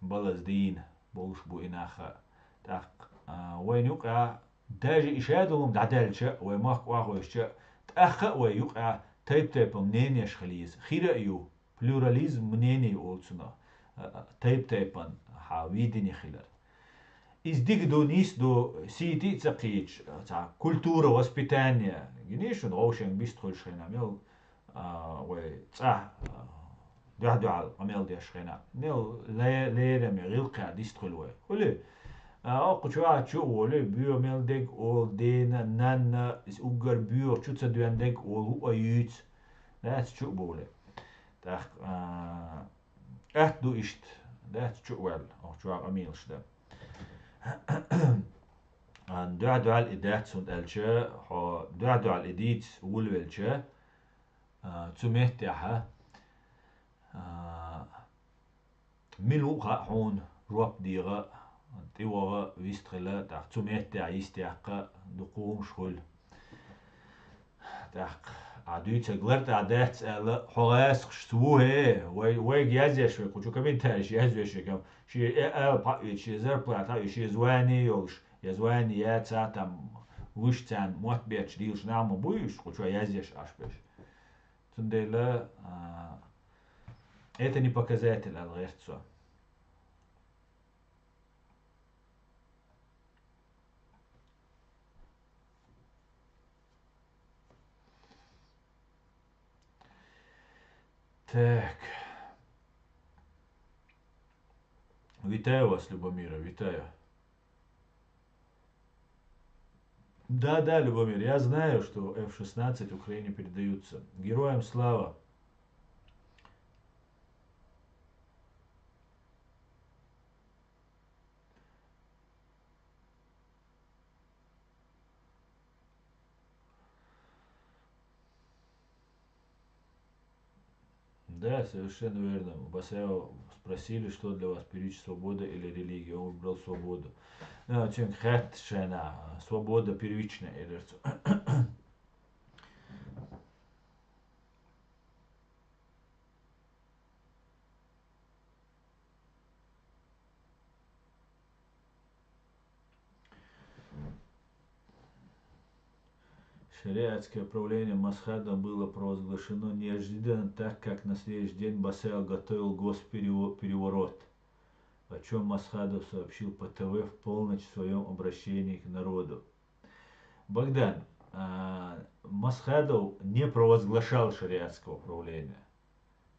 балаза дийна болуш бу и нах а. ТӀаккха, а, вайна юкъахь, даже и шадолу дӀадаьлча а, вай махка охьавоьжча а, тӀаккха а вай юкъахь тайп-тайпана мненеш хила еза. Хир а ю, плюрализм мнений олу цунах, а, а, тайп-тайпана хьан видени хилар. Иза дика ду, нийса ду, сийти а ца кхийча, цхьа культура, воспитание, гиний шуна, вовшех бист хуьлуш хенахь, мел, а, вай цӀа, а, дуьхь-дуьхьал къамел деш хенахь, мел ле-, лераме, гӀиллакхе дист хуьлу вай. Хуьлий? А, окху чохь чу а волий, боьха мел дерг а олу, дена, нанна, иза уггар боьха чу ца доьнна дерг а олу, хӀуъа юьйцу. Дац чу а бовлий. ТӀаккха, а, атта ду иштта, дац чу а ваьлла, окху чохь къамелаш дан. Ан дуьхь-дуьхьал и дац, хӀунда аьлча хьо дуьхь-дуьхьал и дийца вулавелча, а, цу меттехь, а, мила ву хаьа хьуна жоп дегӀа, тӀевогӀа, вистхила, тӀаккха цу меттехь йистехь кхаъ дукха хӀумаш хуьлу. ТӀаккха, а дуьйцург лартӀехь дац аьлла, хьо гӀазкхашца ву хӀе, вай, вайга язъеш вай, кху чу комментарийш язъеш вай, кам, шен э, ала пхьаъ виташ, шен зарплата хьаъ, шен звание йолуш, я звание яца там, вуьш царна мотт бетташ дийлаш нах ма буй уьш, кху чу язъеш Ӏаш берш. Цундела, а, это не показатель, аьлла гӀерта со. Так. Вітаю вас, Любомира, вітаю. Да, да, Любомир, я знаю, что F шестнадцать Украине передаются. Героям слава! Да, совершенно верно. Басаева спросили, что для вас первичнее, свобода или религия. Он выбрал свободу. А, чем хет шена, свобода первичная, или что? Шариатское правление Масхадом было провозглашено неожиданно, так как на следующий день Басаев готовил госпереворот, о чем Масхадов сообщил по Т В в полночь в своем обращении к народу. Богдан, а, Масхадов не провозглашал шариатского правления.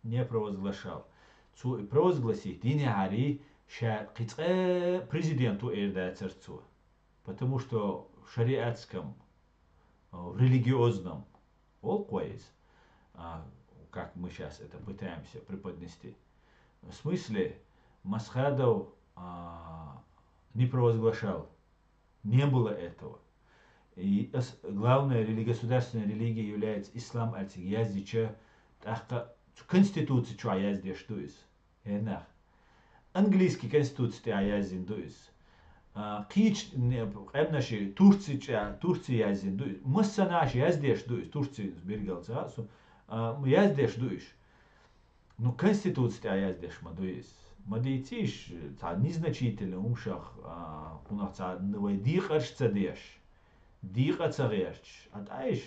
Не провозглашал. Цо и провозгласить динехьарий, ша кхин цкъа президент ву эр дацара цо. Потому что в шариатском, а, в религиозном, олу-кх вай иза, а, как мы щас это пытаемся преподнести. В смысле, Масхадов, а, не провозглашал. Не было этого. И ас-, главная рели-, государственная религия является ислам, аьлла цига яздича, тӀаккха конституци чохь яздеш ду иза. Э, нах. Английский конституци тӀехь яздина ду иза. А, кхечу не-, къаьмнаши Турци чӀа-, Турци яздина ду иза. Массанаш яздеш ду иза, Турци билгалца, а, су-, а, яздеш ду иза. Ну, конституци тӀехь яздеш ма ду иза. Ма дийцийша, цхьа незначительный хӀумашах, а, кхунах цхьа вай декъарш а ца деш, декъа а ца гӀерташ, а тӀаьиш,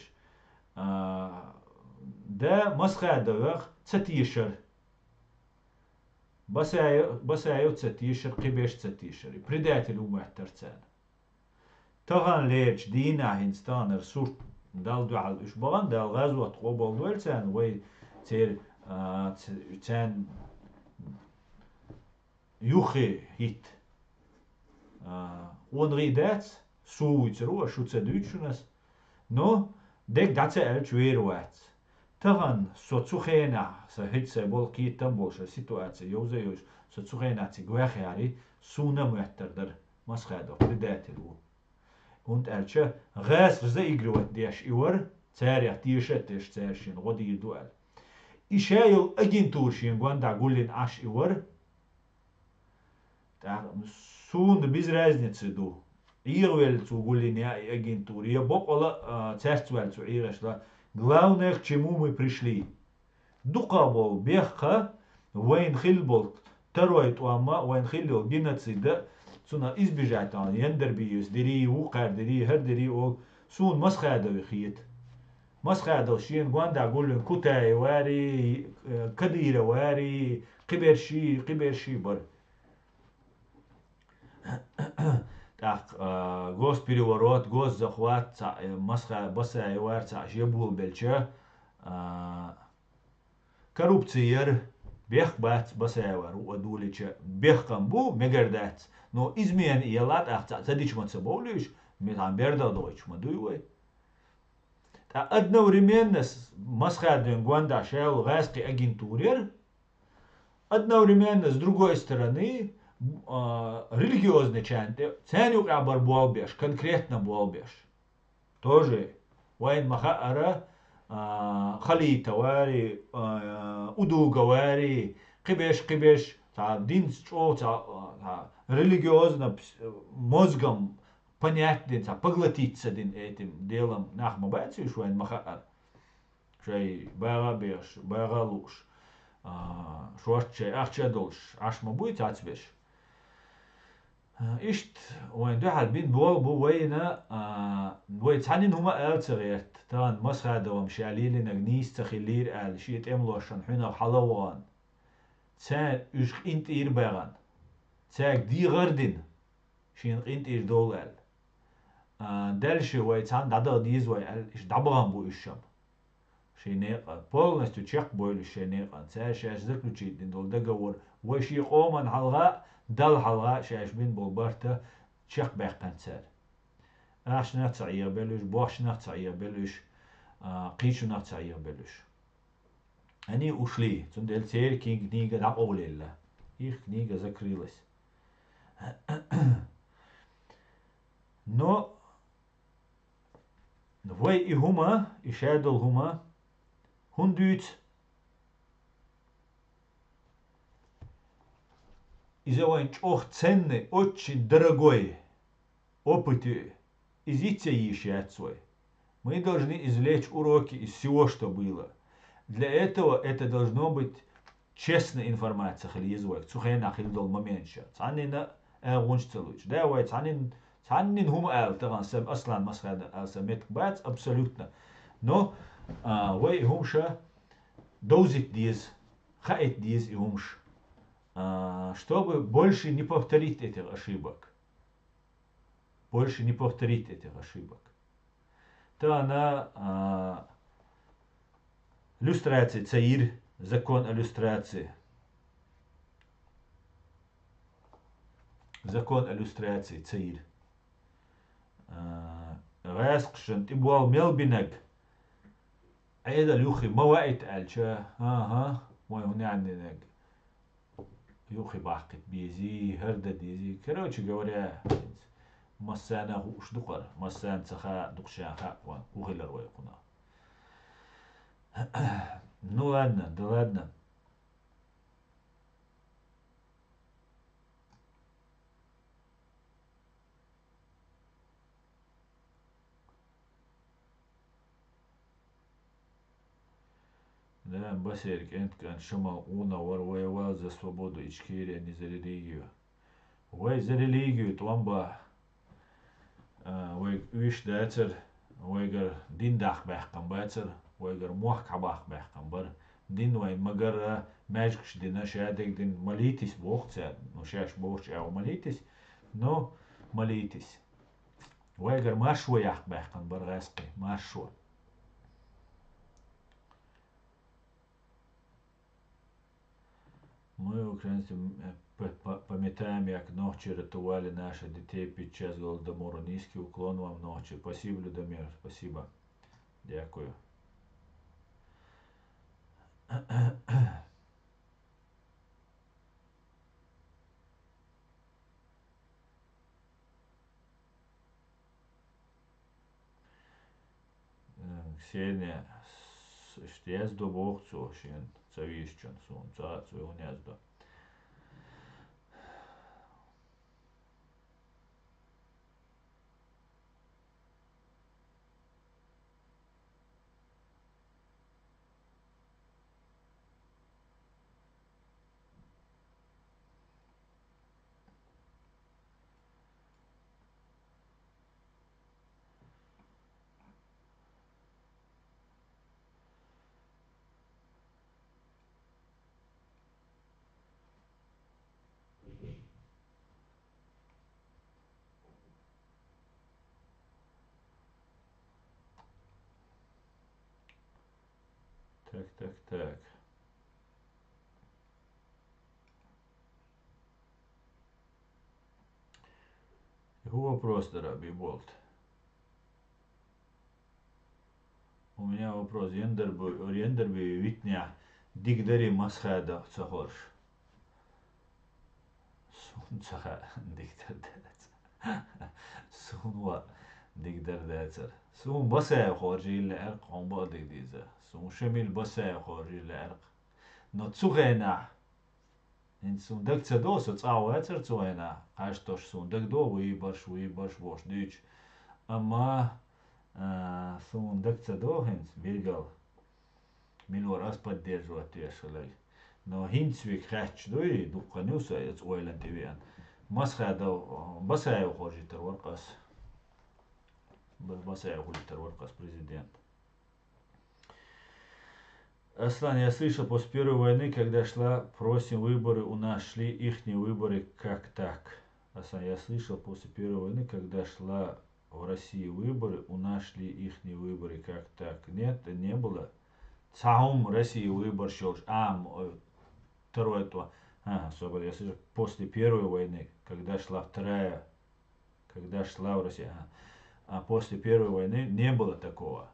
а, да Масхадовех ца тешар. Басаев, Басаев ца тешар, кхин берш ца тешар. И предатель ву моьттара царна. Таханлерчу дийнахь хӀинца таханара сурт Далла дуьхьал уьш бахана, Дала гӀазот къобал дойла царна, вай церан, а, ц-, царна юххе хӀитта, а, къонахий дац, сув вуьйцур ву, шу ца дуьйцу шуна ас. Но дерг дӀа ца аьлча вер вац. Тахана со цу хенахь, сан хӀинца сайн болу кхетам болуш, ситуаци йовза а йовзуш, со цу хенахь цига ваьхьарий, суна а моьттар дара, Масхадов предатель ву. ХӀунда аьлча гӀазкхаша заигрывать деш и вара, царех теша а тешаш, цара шена гӀо дийр ду аьлла. И ша йолу агентура шена гонаха гулйина Ӏаш и вара, тӀаккха суна без разницы ду, эгӀавелла цо гулйина я и агентура, я бакъволу а, а, цаьрца ваьлла цо эгӀаш ла, Главное, к чему мы пришли. Дукха болу бехха вайн хилла болу тарой тӀом а, вайн хилла йолу геноцид а, цунах избежать а, Яндарбиевс дирий, вукхара дирий, хӀара дирий олу, суна Масхадове хета. Масхадов шена гондахь гулйина Кутаев варий, э, Кадыров варий, кхиберший, кхиберший бара. ТӀаккха, а, госпереворот, госзахват, цхьаъ, э, Масха-, Басаев вара цхьаъ жебула белча, а, коррупци яра, бехк бац Басаевара ву а дулича, бехкам бу, мегар дац, но измена яла тӀаккха цхьаъ ца дича ма ца бовлуьйш, ме тхьана бердах дохуьйтуш ма дуй вай. Ткъа одновременно с-, Масхадовн гондахь шаьлла гӀаьскхи агентура яра, одновременно, с другой стороны, а, религиозначарна тӀе, царна юкъахь бара болх беш, конкретно болх беш. Тоже вайна ма-хаъара, а, Халита варий, а, Удуга варий, кхиберш, кхиберш, цхьа динца чӀогӀа, цхьа, цхьа религиозно пс-, мозгом понять дина, цхьа поглотиться дина этим делом нах ма бац уьш вайна ма-хаъара. Шай багӀа а бехаш, багӀа а лууш, а, шорта шай ахча а долуш, Ӏаш ма буй цацбеш. А, иштта вайн дуьхьал бина болх бу вайна, а, вай цхьаннан хӀума а ала ца гӀерта, тахана Масхадовна ша лелийнарг нийса ца хиллера аьлла, шен тӀемалошна хьуьнах хьала а вахана. Цара уьш къинтӀера а баьхна, цаьрга дехар а дина, шена къинтӀера довла аьлла. А, дальше вай цхьаьна дӀадаха деза вай аьлла, иштта дӀабахана бу уьш-м. Шайн некъан, полностью чекхбойла уьш шайн некъан. Цара шаьш заключить дина долу договор, вай шен къоман хьалха а, Далла хьалха а шаьш бина болу барт чекхбаьккхина цара. Ахчанах ца Ӏехабелла уьш, бохчанах ца Ӏехабелла уьш, а, кхечунах ца Ӏехабелла уьш. Они ушли, цундела церан книга дӀакъовлаелла. Их книга закрылась. Но вай и хӀума, и шадолу хӀума хӀунда дуьйцу? Иза вайн чӀогӀа ценный, очень дорогой опыт ю, иза йицъян йиш яц вай. Мы должны извлечь уроки из всего, что было. Для этого это должно быть честная информация хила еза вайга, цу хенахь хила долу моменташа. Цхьаннина агӀонаш ца луьйчу. Да, вай цхьаннин, цхьаннин хӀума аьлла тахана сан, Аслан Масхадов аьлла сан меттиг бац, абсолютно. Но, а, вай и хӀумаша довзийта деза, хаийта деза и хӀумаш. А, чтобы больше не повторить этих ошибок. Больше не повторить этих ошибок. Тахана, а, люстраци ца йира, закон о люстрации. Закон о люстрации ца йира. А, гӀаьскхашна тӀе болх мел бинарг Ӏедал юххе ма ваийта аьлча, хӀан-хӀа, вайн хӀун яьннинарг. Юххе баккхийта безий, хӀара дан дезий. Короче говоря, массарна а хууш ду хӀара, массарна ца хаьа, дукха ша хаьа вайн, хӀун хилар вай кхунах. Ну ладно, да ладно. Да, Басеран кӀентан кӀант Шамал къонах вара, воевал за свободу Ичкерии, а не за религию. Вай за религию тӀом бахь, а, вайга уьш дацара, вайгара дин даккха баьккхина бацара, вайгара мохк хьабаккха баьккхина бара. Дин вайн ма-гарра, маьждигаш дина, шадерг дина, молитесь боху цара, ну, шаьш бохучу агӀор молитесь, ну, молитесь. Вайгара маршо яккха баьккхина бара гӀаьскхий, маршо. Мы, украинцы, м, э, п-, п-, памятаем, як нохчи рятували наших дітей під час Голодомору. Низький уклон вам, нохчи. Спасибо, Людомир, спасибо. Дякую. Э, Ксения, с-, ш-, яздо боху цо шен, ца вийшичун суна, ца а цо хӀун яздо. Так, так, так. Ху вопрос, дара Биболт. У меня вопрос. Яндарби, яндарби витнехь дика дарий масхада ца хорш? Сун ца хаьа, дика дар дац. Сун ва дика дар дацар. Сун Басаев хоржийла аьлла, хьун бакъдиг дийза. Сун Шамил Басаев хоржийла аьлла. Но цу хенахь, хӀинца суна дага ца до, со цӀа а вацара цу хенахь, кхаж тош суна дага до, вуй барш, вуй барш бохуш дуьйцуш. Амма, а, суна дага ца до хӀинца, билггал, мила вара ас поддерживать деш хиларг. Но хӀинца вига хаьтташ дуй, дуккха ю со иза ойлан тӀе веана. Масхадов, Басаев хоржийтар вара ас. Ба-, Басаев хуьлуьйтар вара ас президент. Аслан, я слышал, после Первой войны, когда шла, просим выборы, у нас шли ихние выборы как так. Аслан, я слышал, после Первой войны, когда шла в России выборы, у нас шли ихние выборы как так. Нет, не было. Цхьа хӀума России выбораш йолуш, а, м, э, второй то. Ага, собар, я слышал, после Первой войны, когда шла вторая Когда шла в Россию. Ага. А после Первой войны не было такого.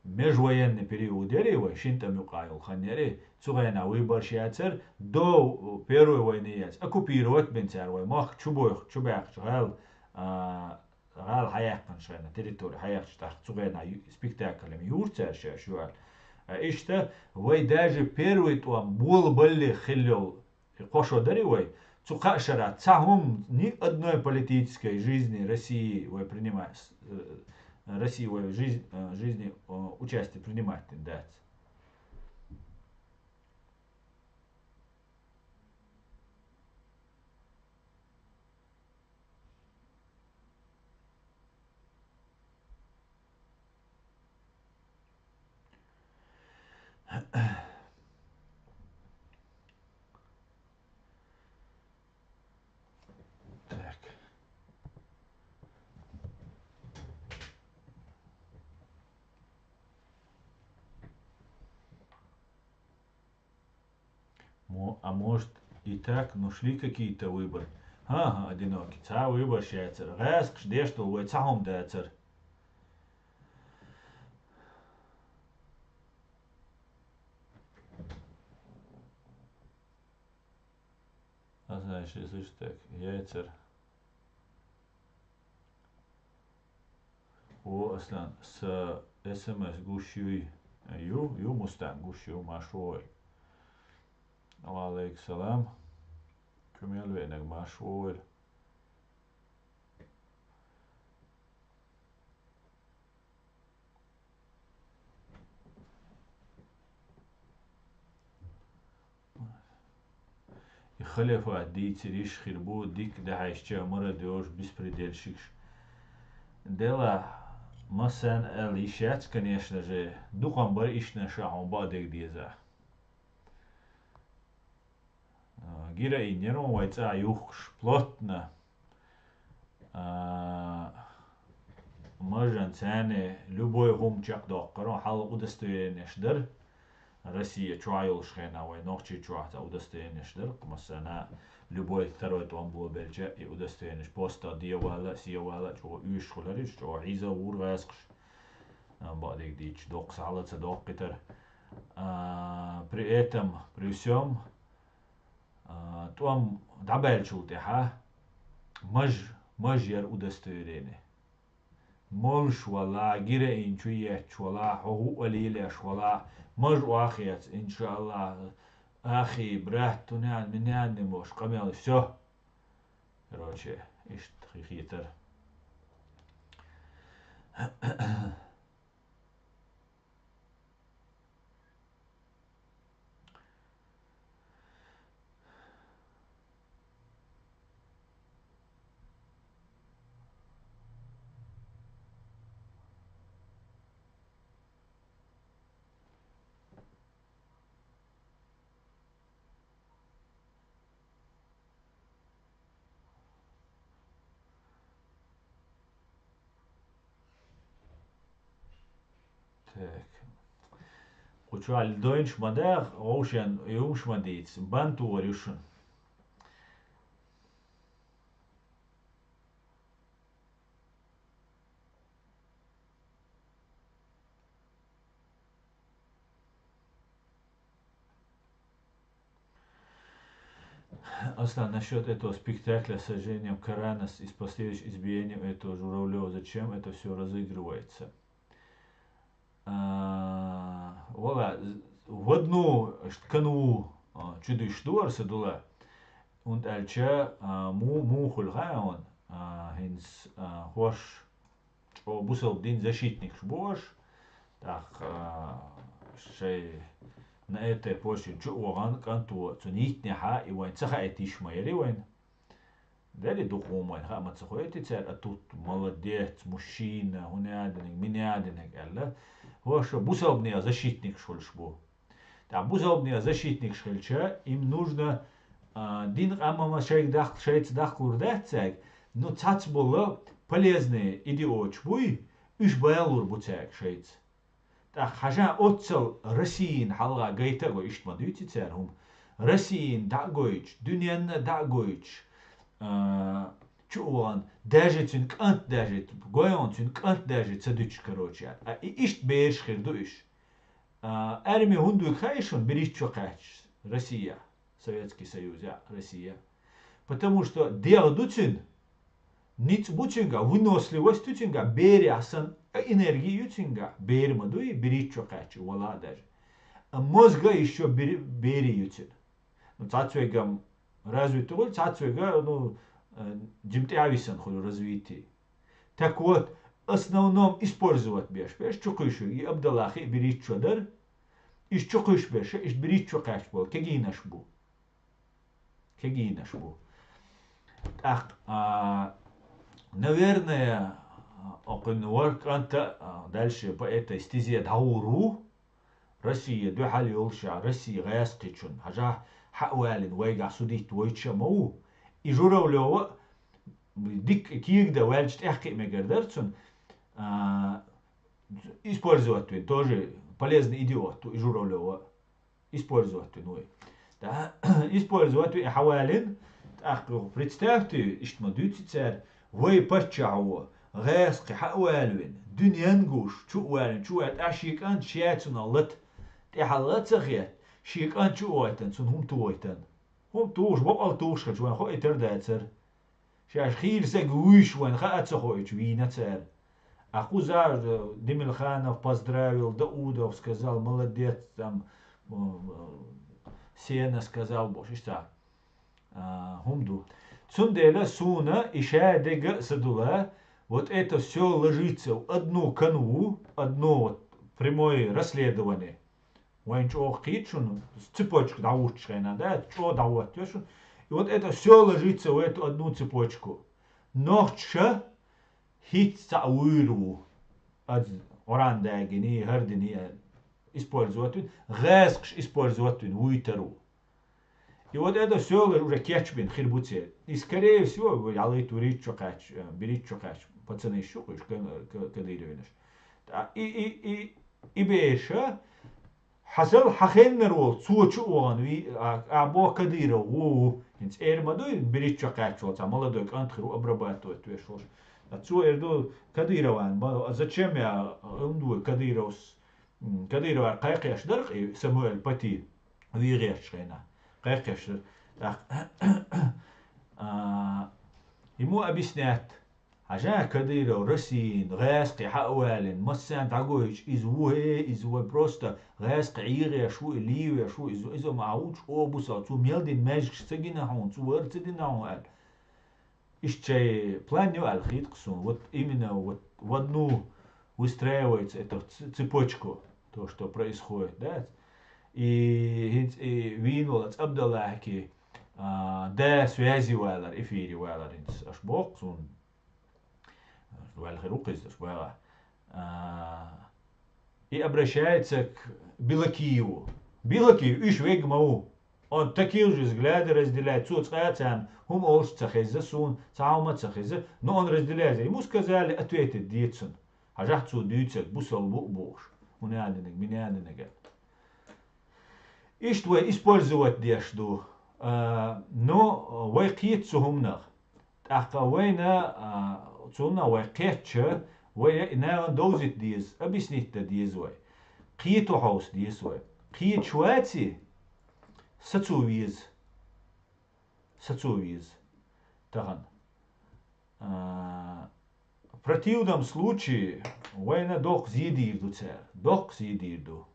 Межвоенный период яра вай, шина тӀам юкъахь йолу хан яра, цу хенахь выбораш яцара, до Первой войны яц. Оккупировать бина цара вай мохк чу бойх-, чу баьккхича гӀала, а, гӀала хьаяьккхина шайна, территори хьаяьккхича тӀаккха цу хенахь ю-, спектакль ю-, юра цара шаьш юьхьал. А иштта вай даже первый тӀом болабалле хилла йолу И кхо шо дарий вай? Цу кхаа шарахь цхьа хӀума ни одной политической жизни России вай принимать, э, России вай жизнь, э, жизни, э, участие принимать дина дац. Так. Мо-, а может и так, ну шли какие-то выборы. Ага, одинокий. Цхьа выбораш яцара. ГӀаскхаш деш долу вай цхьа хӀума дацара. А значит, если так, яцара. О, Аслан, сан эс эм эс гуш юй? Ю, ю, Мустан, гуш ю, марш вогӀийла. Ва алейкум салам. Шу мел веанарг, марш вогӀийла. И халифат дийцира йиш хир бу, дика дахьаьжча, мара доьжу беспредельщикаш. Делахь, массарна аьлла йиш яц, конечно же, дукха бара ишттанаш а хьуна бакъдерг деза. А, героин яра вай цӀа юхкуш, плотно. А, мажан царна любой хӀума чекхдоккхура, хьал удостоверенеш дара. Россия чохь йолуш хенахь вай Нохчийчохь цхьа удостоверенеш дара, массарна любой второй тӀом болабелча и удостоверенеш поста девала, севала, чӀогӀа уьйш хуьлура иза, чӀогӀа хьийза вура гӀаскхаш. А, бакъдерг дийцча, доккха сахьала ца доккхуьйтура. А, при этом, при всём, а, тӀом дӀабаьллачул тӀаьхьа маж, маж яра удостоверение. Молуш валахь, героин чу етташ валахь, хьо хӀуъа лелош валахь, маж охьахеца, иншааллахӀ, ахи, брат, ту нан, ми нан, бохуш къамел, всё. Короче, иштта хи-, хетара. Так. Кху чу аьлла дойнаш ма даха, вовшен юмаш ма дийца, бан тохар ю шуна. Аслан, насчет этого спектакля с сожжением Корана с- и с последующим избиением этого Журавлева, зачем это все разыгрывается? А, вала, з- в одну ш- канву а, чудиш дуар са дула. Унталча а, му му хулха он а, хинс а, хош чо бусал дин защитникш буаш. Так а, шей на этой почве чу оган канту цунитне ха и вайн цаха этиш ма яри вайн. Дали духу майн ха ма цаха эти цар а тут молодец, мужчина, хунядинг, минядинг, аьлла. Хош бусал дин защитникш хулш бу. Та бусалбне защитникш хилча, им нужно а, дин къамама шайга дахк, шайца дахклур дац цайг, ну цац болла полезные идиотч буй, уж байлур бу цайг шайца. Так хажа отцал Россиин халга гайта го ишт ма дуйти цар хум. Россиин да гойч, дунянна да гойч. А, чу ван, даже цун кант даже, гойон цун кант даже цадуч, короче. А и ишт берш хир ду иш. А, армия хӀунда вуйг хаьий шуна, бириччо кхаьчча Россия, Советский Союз, я, Россия. Потому что дегӀ ду цуьнан, ницкъ бу цуьнга, выносливость ду цуьнга, берех сан а энергия ю цуьнга, бер ма дуй, бириччо кхаьчча, вала даже. А мозга ещё бери, бери ю цуьнан. Ну, цхьацца вегам развитый хуьлу, цхьацца вега, ну, э, жимтӀе а висан хуьлу развитие. Так вот, основном использовать беш, беш, чу кхуьйшуьг, и Абдаллахи бириччо дар, иш чу кхуьш беш, иш бириччо кхаьчбол, кегийнаш бу. Кегийнаш бу. Так а, наверное, окхуьнна вар кӀанта а, дальше по этой стезе дӀагӀур ву. Россия дуьхьал йолуша, Россия гӀаьскхичун, хьажахь, хьа а валина, вайгахь судить вайча ма ву. И Журавлёва дикка кийгда ваьлча тӀехкхиъ мегар дара цун, а, использовать вин, тоже полезный идиот ву и Журавлёва. Использовать вин вай. Да, использовать вин хьавалин, тӀаккха представьте, иштта ма дуьйци цара, вай паччахьо, гӀаьскхи хьа а валвин, дуьнен гуш, чу а валвин, чу валвин, тӀа ши кӀант шаьцунах лата, тӀехьа ла ца хет, ши кӀант чу а войтан, цун хӀума ту войтан. ХӀума тухуш, бакъал тухуш хилча, вайн хо и тардацара. Шаьш хийра саг вуьйш вайн хаа ца хоуьйтуш вийна цара. А кхуза, э, Демельханов поздравил, Даудов сказал, молодец, там, м, м, Сена сказал, бохуш, иштта, а, хӀума ду. Цундела суна и ша дега а са дула, вот это всё ложится в одну канву, одно вот прямое расследование. Вайн чӀогӀа кхийта шуна, цепочка дӀахӀуттуш хенахь, да, чӀогӀа дӀахӀоттайо шуна. И вот это всё ложится в эту одну цепочку. Нохчаша хӀинца цхьаъ вуьйр ву. Аз Къуръан дагиний, хӀара диний, использовать вина, гӀаьскхаш использовать вина вуьйтар ву. И вот это всё уже кечбина хир бу церан. И, скорее всего, вай хьалайта вириччо кхаьчча, э, бириччо кхаьчча, пацанаш шу кхуьш, ка-, ка-, кадыровинаш. А, и, и, и, и беша, хьасал хьахеннар волу, цо чу а вахана, ви-, а, а бо Кадыров ву, ву. ХӀинца эр ма дуй, бириччо кхаьчча волу, цхьа молодой кӀант хир ву, обрабатывать веш волуш. А цо эр ду, Кадырован, ма, а зачем я, ам ду Кадыровс? М, Кадыровар кхайкхеш дара-кх и Самуэль Пати, вийгӀечу хенахь. Кхайкхеш дара. ТӀаккха, а, ему объяснят, хьажа, Кадыров Россиин гӀаьскхи хьа а валина, массарна дӀагойтуш, иза ву хӀе, иза вай просто гӀаьскхи ӀийгӀеш ву, и лийвеш ву, иза, иза ма хьа ву чӀогӀа бусал, цо мел дина маьждигаш ца гина хьуна, цо хӀара ца дина хьуна аьлла. Иштта шайн план ю аьлла хета-кх суна. Вот именно вот в одну выстраивается эту ц-, цепочку, то, что происходит, да? И хӀинца и вийна волу Абдаллахьки, а, да связи валар, эфире валар хӀинца. Аш боху суна. Ваьлла хир ву кхуза, аш боху. А, и обращается к Белокиеву. Белокиев, уьш вега ма ву. Он такие же взгляды разделяет. Цо цкъа а царна хӀума олуш ца хеза суна, цхьа хӀума ца хеза, но он разделяет. Ему сказали ответить децун. Хьажахь цо дуьйцург, бусал бу а бохуш. ХӀунда а динарг, мина а динарг. Иштта вай использовать деш ду. А, но вай кхета цу хӀуманах. ТӀаккха вайна, а, цунна вай кхетча, вай и нахана довзийта деза, объяснить дан деза вай. Кхето хьовса деза вай. Кхеташ ваций, сацо веза. Сацо веза. Тахан. А, в противном случае вайна доккха зе дийр ду цара. Доккха зе дийр ду.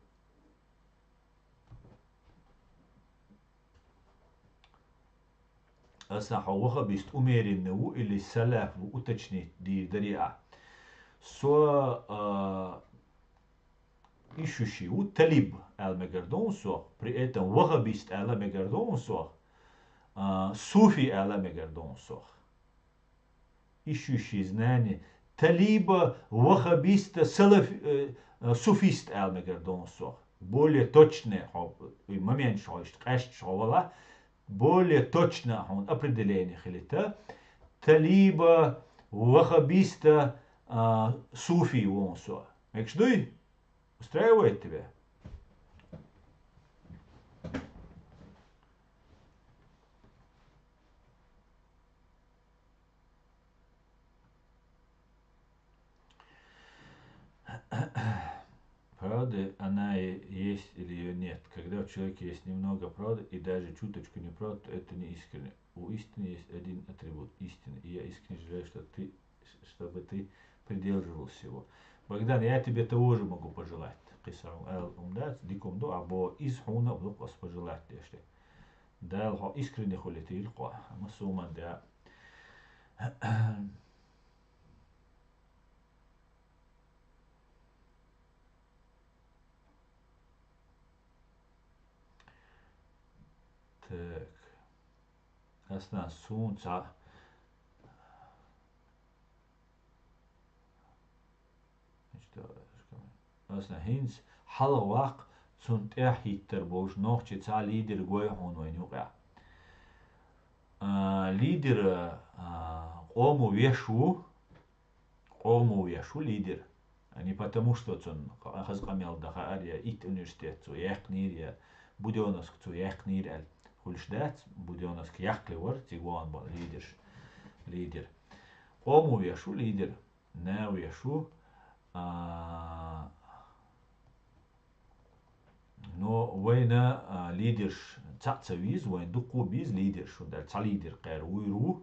Аса хьо ваххабист умеренный ву или салаф ву уточнить дийр дарий Ӏа. Со, а, ишшуьши ву, талиб аьлла мегар ду хьуна сох, при этом ваххабист аьлла мегар ду хьуна сох, а, суфи аьлла мегар ду хьуна сох. Ишшуьши знание, талиба, ваххабиста, салаф-, э, э, суфист аьлла мегар ду хьуна сох. Более точно хьо, и момент хьо иштта къаьсташ хьо вала, более точно хьуна определение хилита. Талиба, ваххабиста, а, суфи ву хьуна со. Мегаш дуй? Устраивает тебя? Правда, она и есть или ее нет. Когда в человеке есть немного правды и даже чуточку неправды, то это не искренне. У истины есть один атрибут истины, и я искренне желаю, что ты, чтобы ты придерживался его. Богдан, я тебе того же могу пожелать. Кхийса хьуна аьлла хӀума дац, дика хӀума ду, а бо из хьуна а ду-кх ас пожелать деш дерг. Дала хьо искренне хулийта йийла-кх, амма суна да. Так. Аслан, суна цхьа. Аслан, хӀинца хьалха ваккха, цунна тӀехьа хӀиттар болуш нохчий цхьа лидер гой хьуна вайна юкъахь. А, лидер, а, къомо веш ву, къомо веш ву лидер. А не потому, что цунна хаза къамел дан хаьара, я итт университет цо яьккхинера, я Будённовск цо яьккхинера аьлла. Хуьлуш дац, Будённовск яккхале вара цига вахана бо-, лидерш, лидер. Къомо веш ву лидер, наха веш ву. А, Но вайна, а, лидерш цхьаъ ца веза, вайна дуккха а беза лидерш, хӀунда аьлча цхьа лидер кхаьра вуйр ву.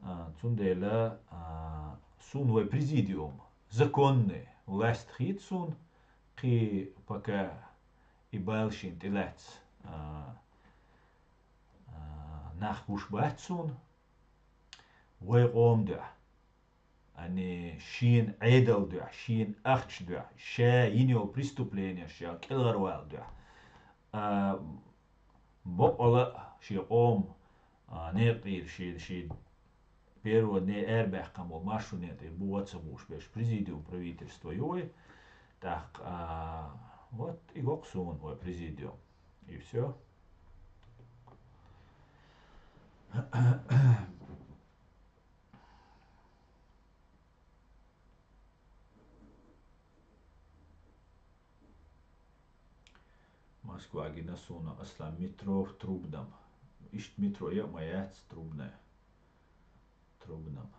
А, цундела, а, суна вай президиум, законный власть хийца суна, кхин пока и бала шена тӀелаьцна, а, а, нах гуш бац суна, вай къоман дуьхьа. Ани шена Ӏедал дуьхьа, шена ахча дуьхьа, ша йина йолу преступленеш ша кӀелхьарвала дуьхьа. А, бакъала а шен къоман, а, некъа тӀера шен, шен первый не арабаьккхина болу маршо некъа тӀера бу а ца бууш берш президиум правительства ю вай. ТӀаккха, а, вот и го-кх суна вай президиум. И всё. Москва гина суна, Аслан, метро в Трубном. Иштта метро я а ма яц, Трубное. Трубном.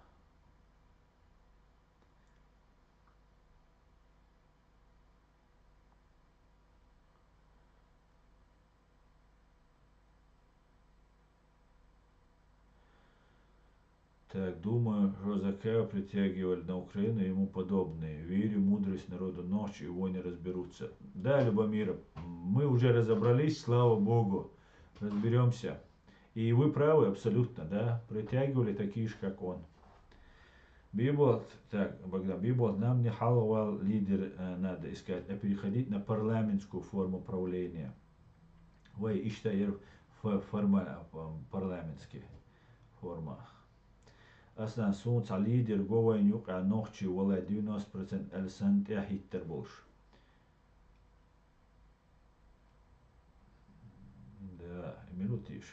Так, думаю, что Закаева притягивали на Украину и ему подобные. Верю в мудрость народа ночи, и они разберутся. Да, Любомир, мы уже разобрались, слава Богу. Разберёмся. И вы правы абсолютно, да, притягивали такие же, как он. Биболт, так, Богдан, Биболт, нам не хьалхавала лидер, э, надо искать, а переходить на парламентскую форму правления. Вай иштта яра ф-, форма-, парламентский форма. Аслан, суна цхьа лидер го вайна юкъахь нохчий валай девяносто процент аьлла санна тӀехьа хӀиттар болуш. Да, минута еш.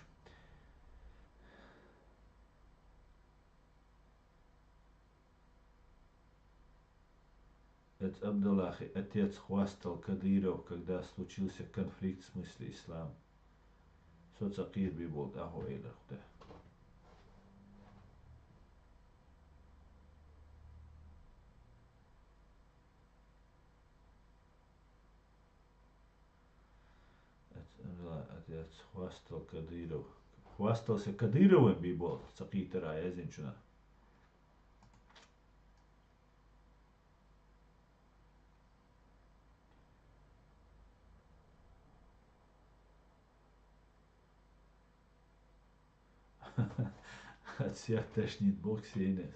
Эц Абдаллахи отец хвастал Кадыров, когда случился конфликт в смысле ислам. Со ца кхийра бе болу тӀаьхьо элира кху тӀе. Эц Абдаллахи отец хвастал Кадыров. Хвастался Кадыровым бе болу ца кхийтара яздинчуна. От всех тошнит, бог сенес.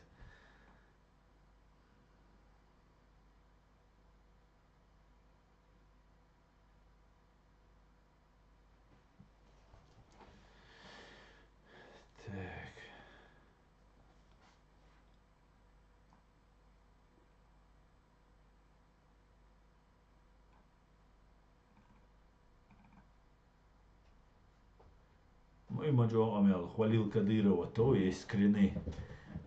Так. Ну, и ма чӀогӀа къамел, хвалил Кадырова то, есть скрины.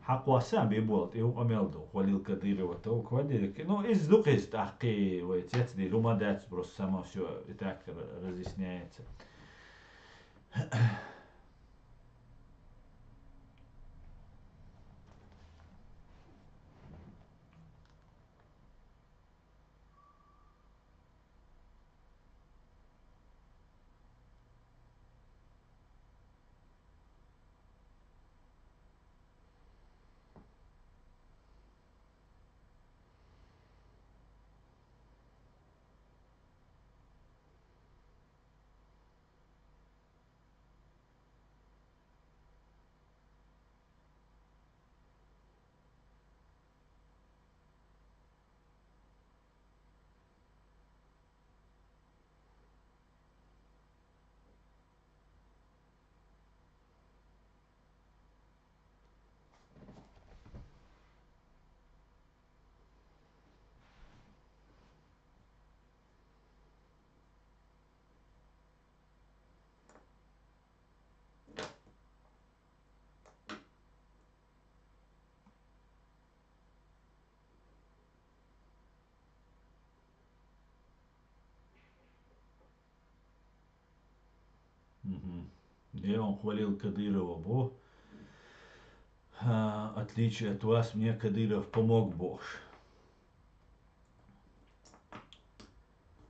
Хьакъ вассан бе болу, тӀе къамел ду, хвалил Кадырова то, хвалил. Ну, иза ду кхиза тӀаккхий, вай цецдийла, хӀума дац, просто само всё и так ра-, разъясняется. Мгм. Э, он хвалил Кадырова бу. А, отличие от вас, мне Кадыров помог, бу.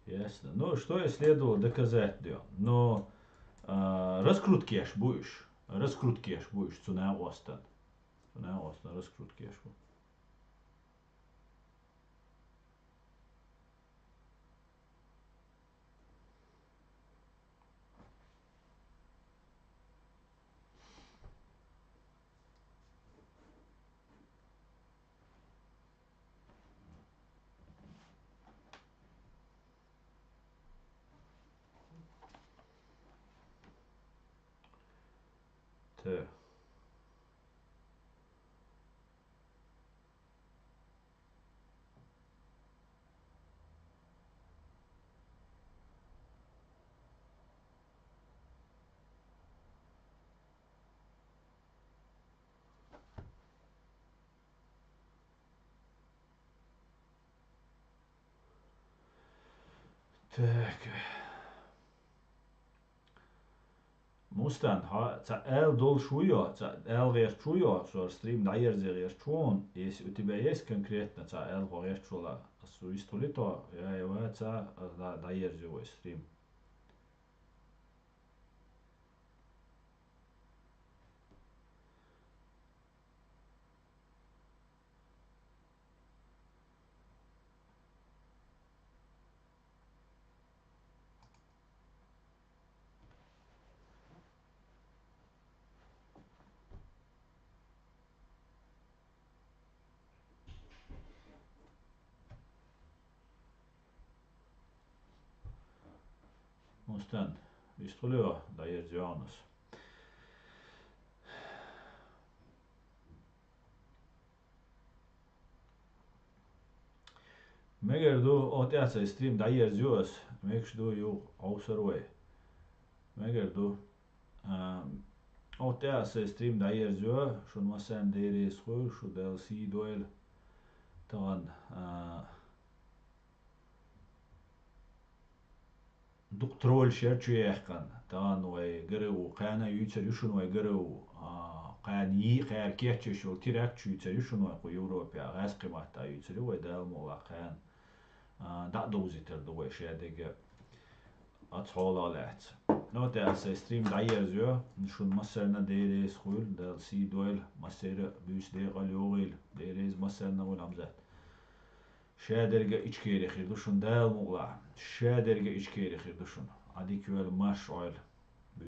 Ясно. Ну, что и следовало доказать, да. Но, а, раскруткеш бу уьш. Раскруткеш бу уьш, цу накъостан. Цу накъостан раскруткеш бу. Так. Так. Мустан, хьо цхьа аьлла долуш ву йо, цхьа аьлла гӀерташ ву йо, со стрим дӀаерзе гӀерташ ву хьуна, если у тебя есть конкретно цхьа аьлла хьо гӀерташ вала, ас ву йистхуьлуьйту, я, я, ва, цхьа, а, дӀа-, дӀаерзе вай стрим. Мустан, йистхуьлуьйту, дӀаерза йогӀу ас. Мегар ду, оха тӀехь сайн стрим дӀаерзайо ас, мегаш ду юха хьовсур вай. Мегар ду. А, оха тӀехь сайн стрим дӀаерзайо, шуна массарна Дела реза хуьлда, шу Дала сий дойла. Тахана, а, Дукха троллаш яр чу яьккхина, тахана вай ГРУ, кхаьна юьйцур ю шуна вай ГРУ, а, кхаьна йий, кхаьра кийчъеш йолу теракт чу юьйцур ю шуна вай кху Европехь, гӀаьскхи матта юьйцур ю вай Дала мукъалахь кхаьна. А, дӀа а довзийтар ду вай шадерг а оцу хьолах лаьцна. Ну, тӀаккха сайн стрим дӀаерзайо, шуна массарна Дела реза хуьлда, Дала сий дойла, массеран а буьйса декъал йогӀийла, Дела реза массарна хуьлда, Хьамзат. Шадерг а Ичкери хир ду шуна Дала мукъалахь. Шадерг а Ичкери хир ду шуна. Ӏадика йойла, марша Ӏойла.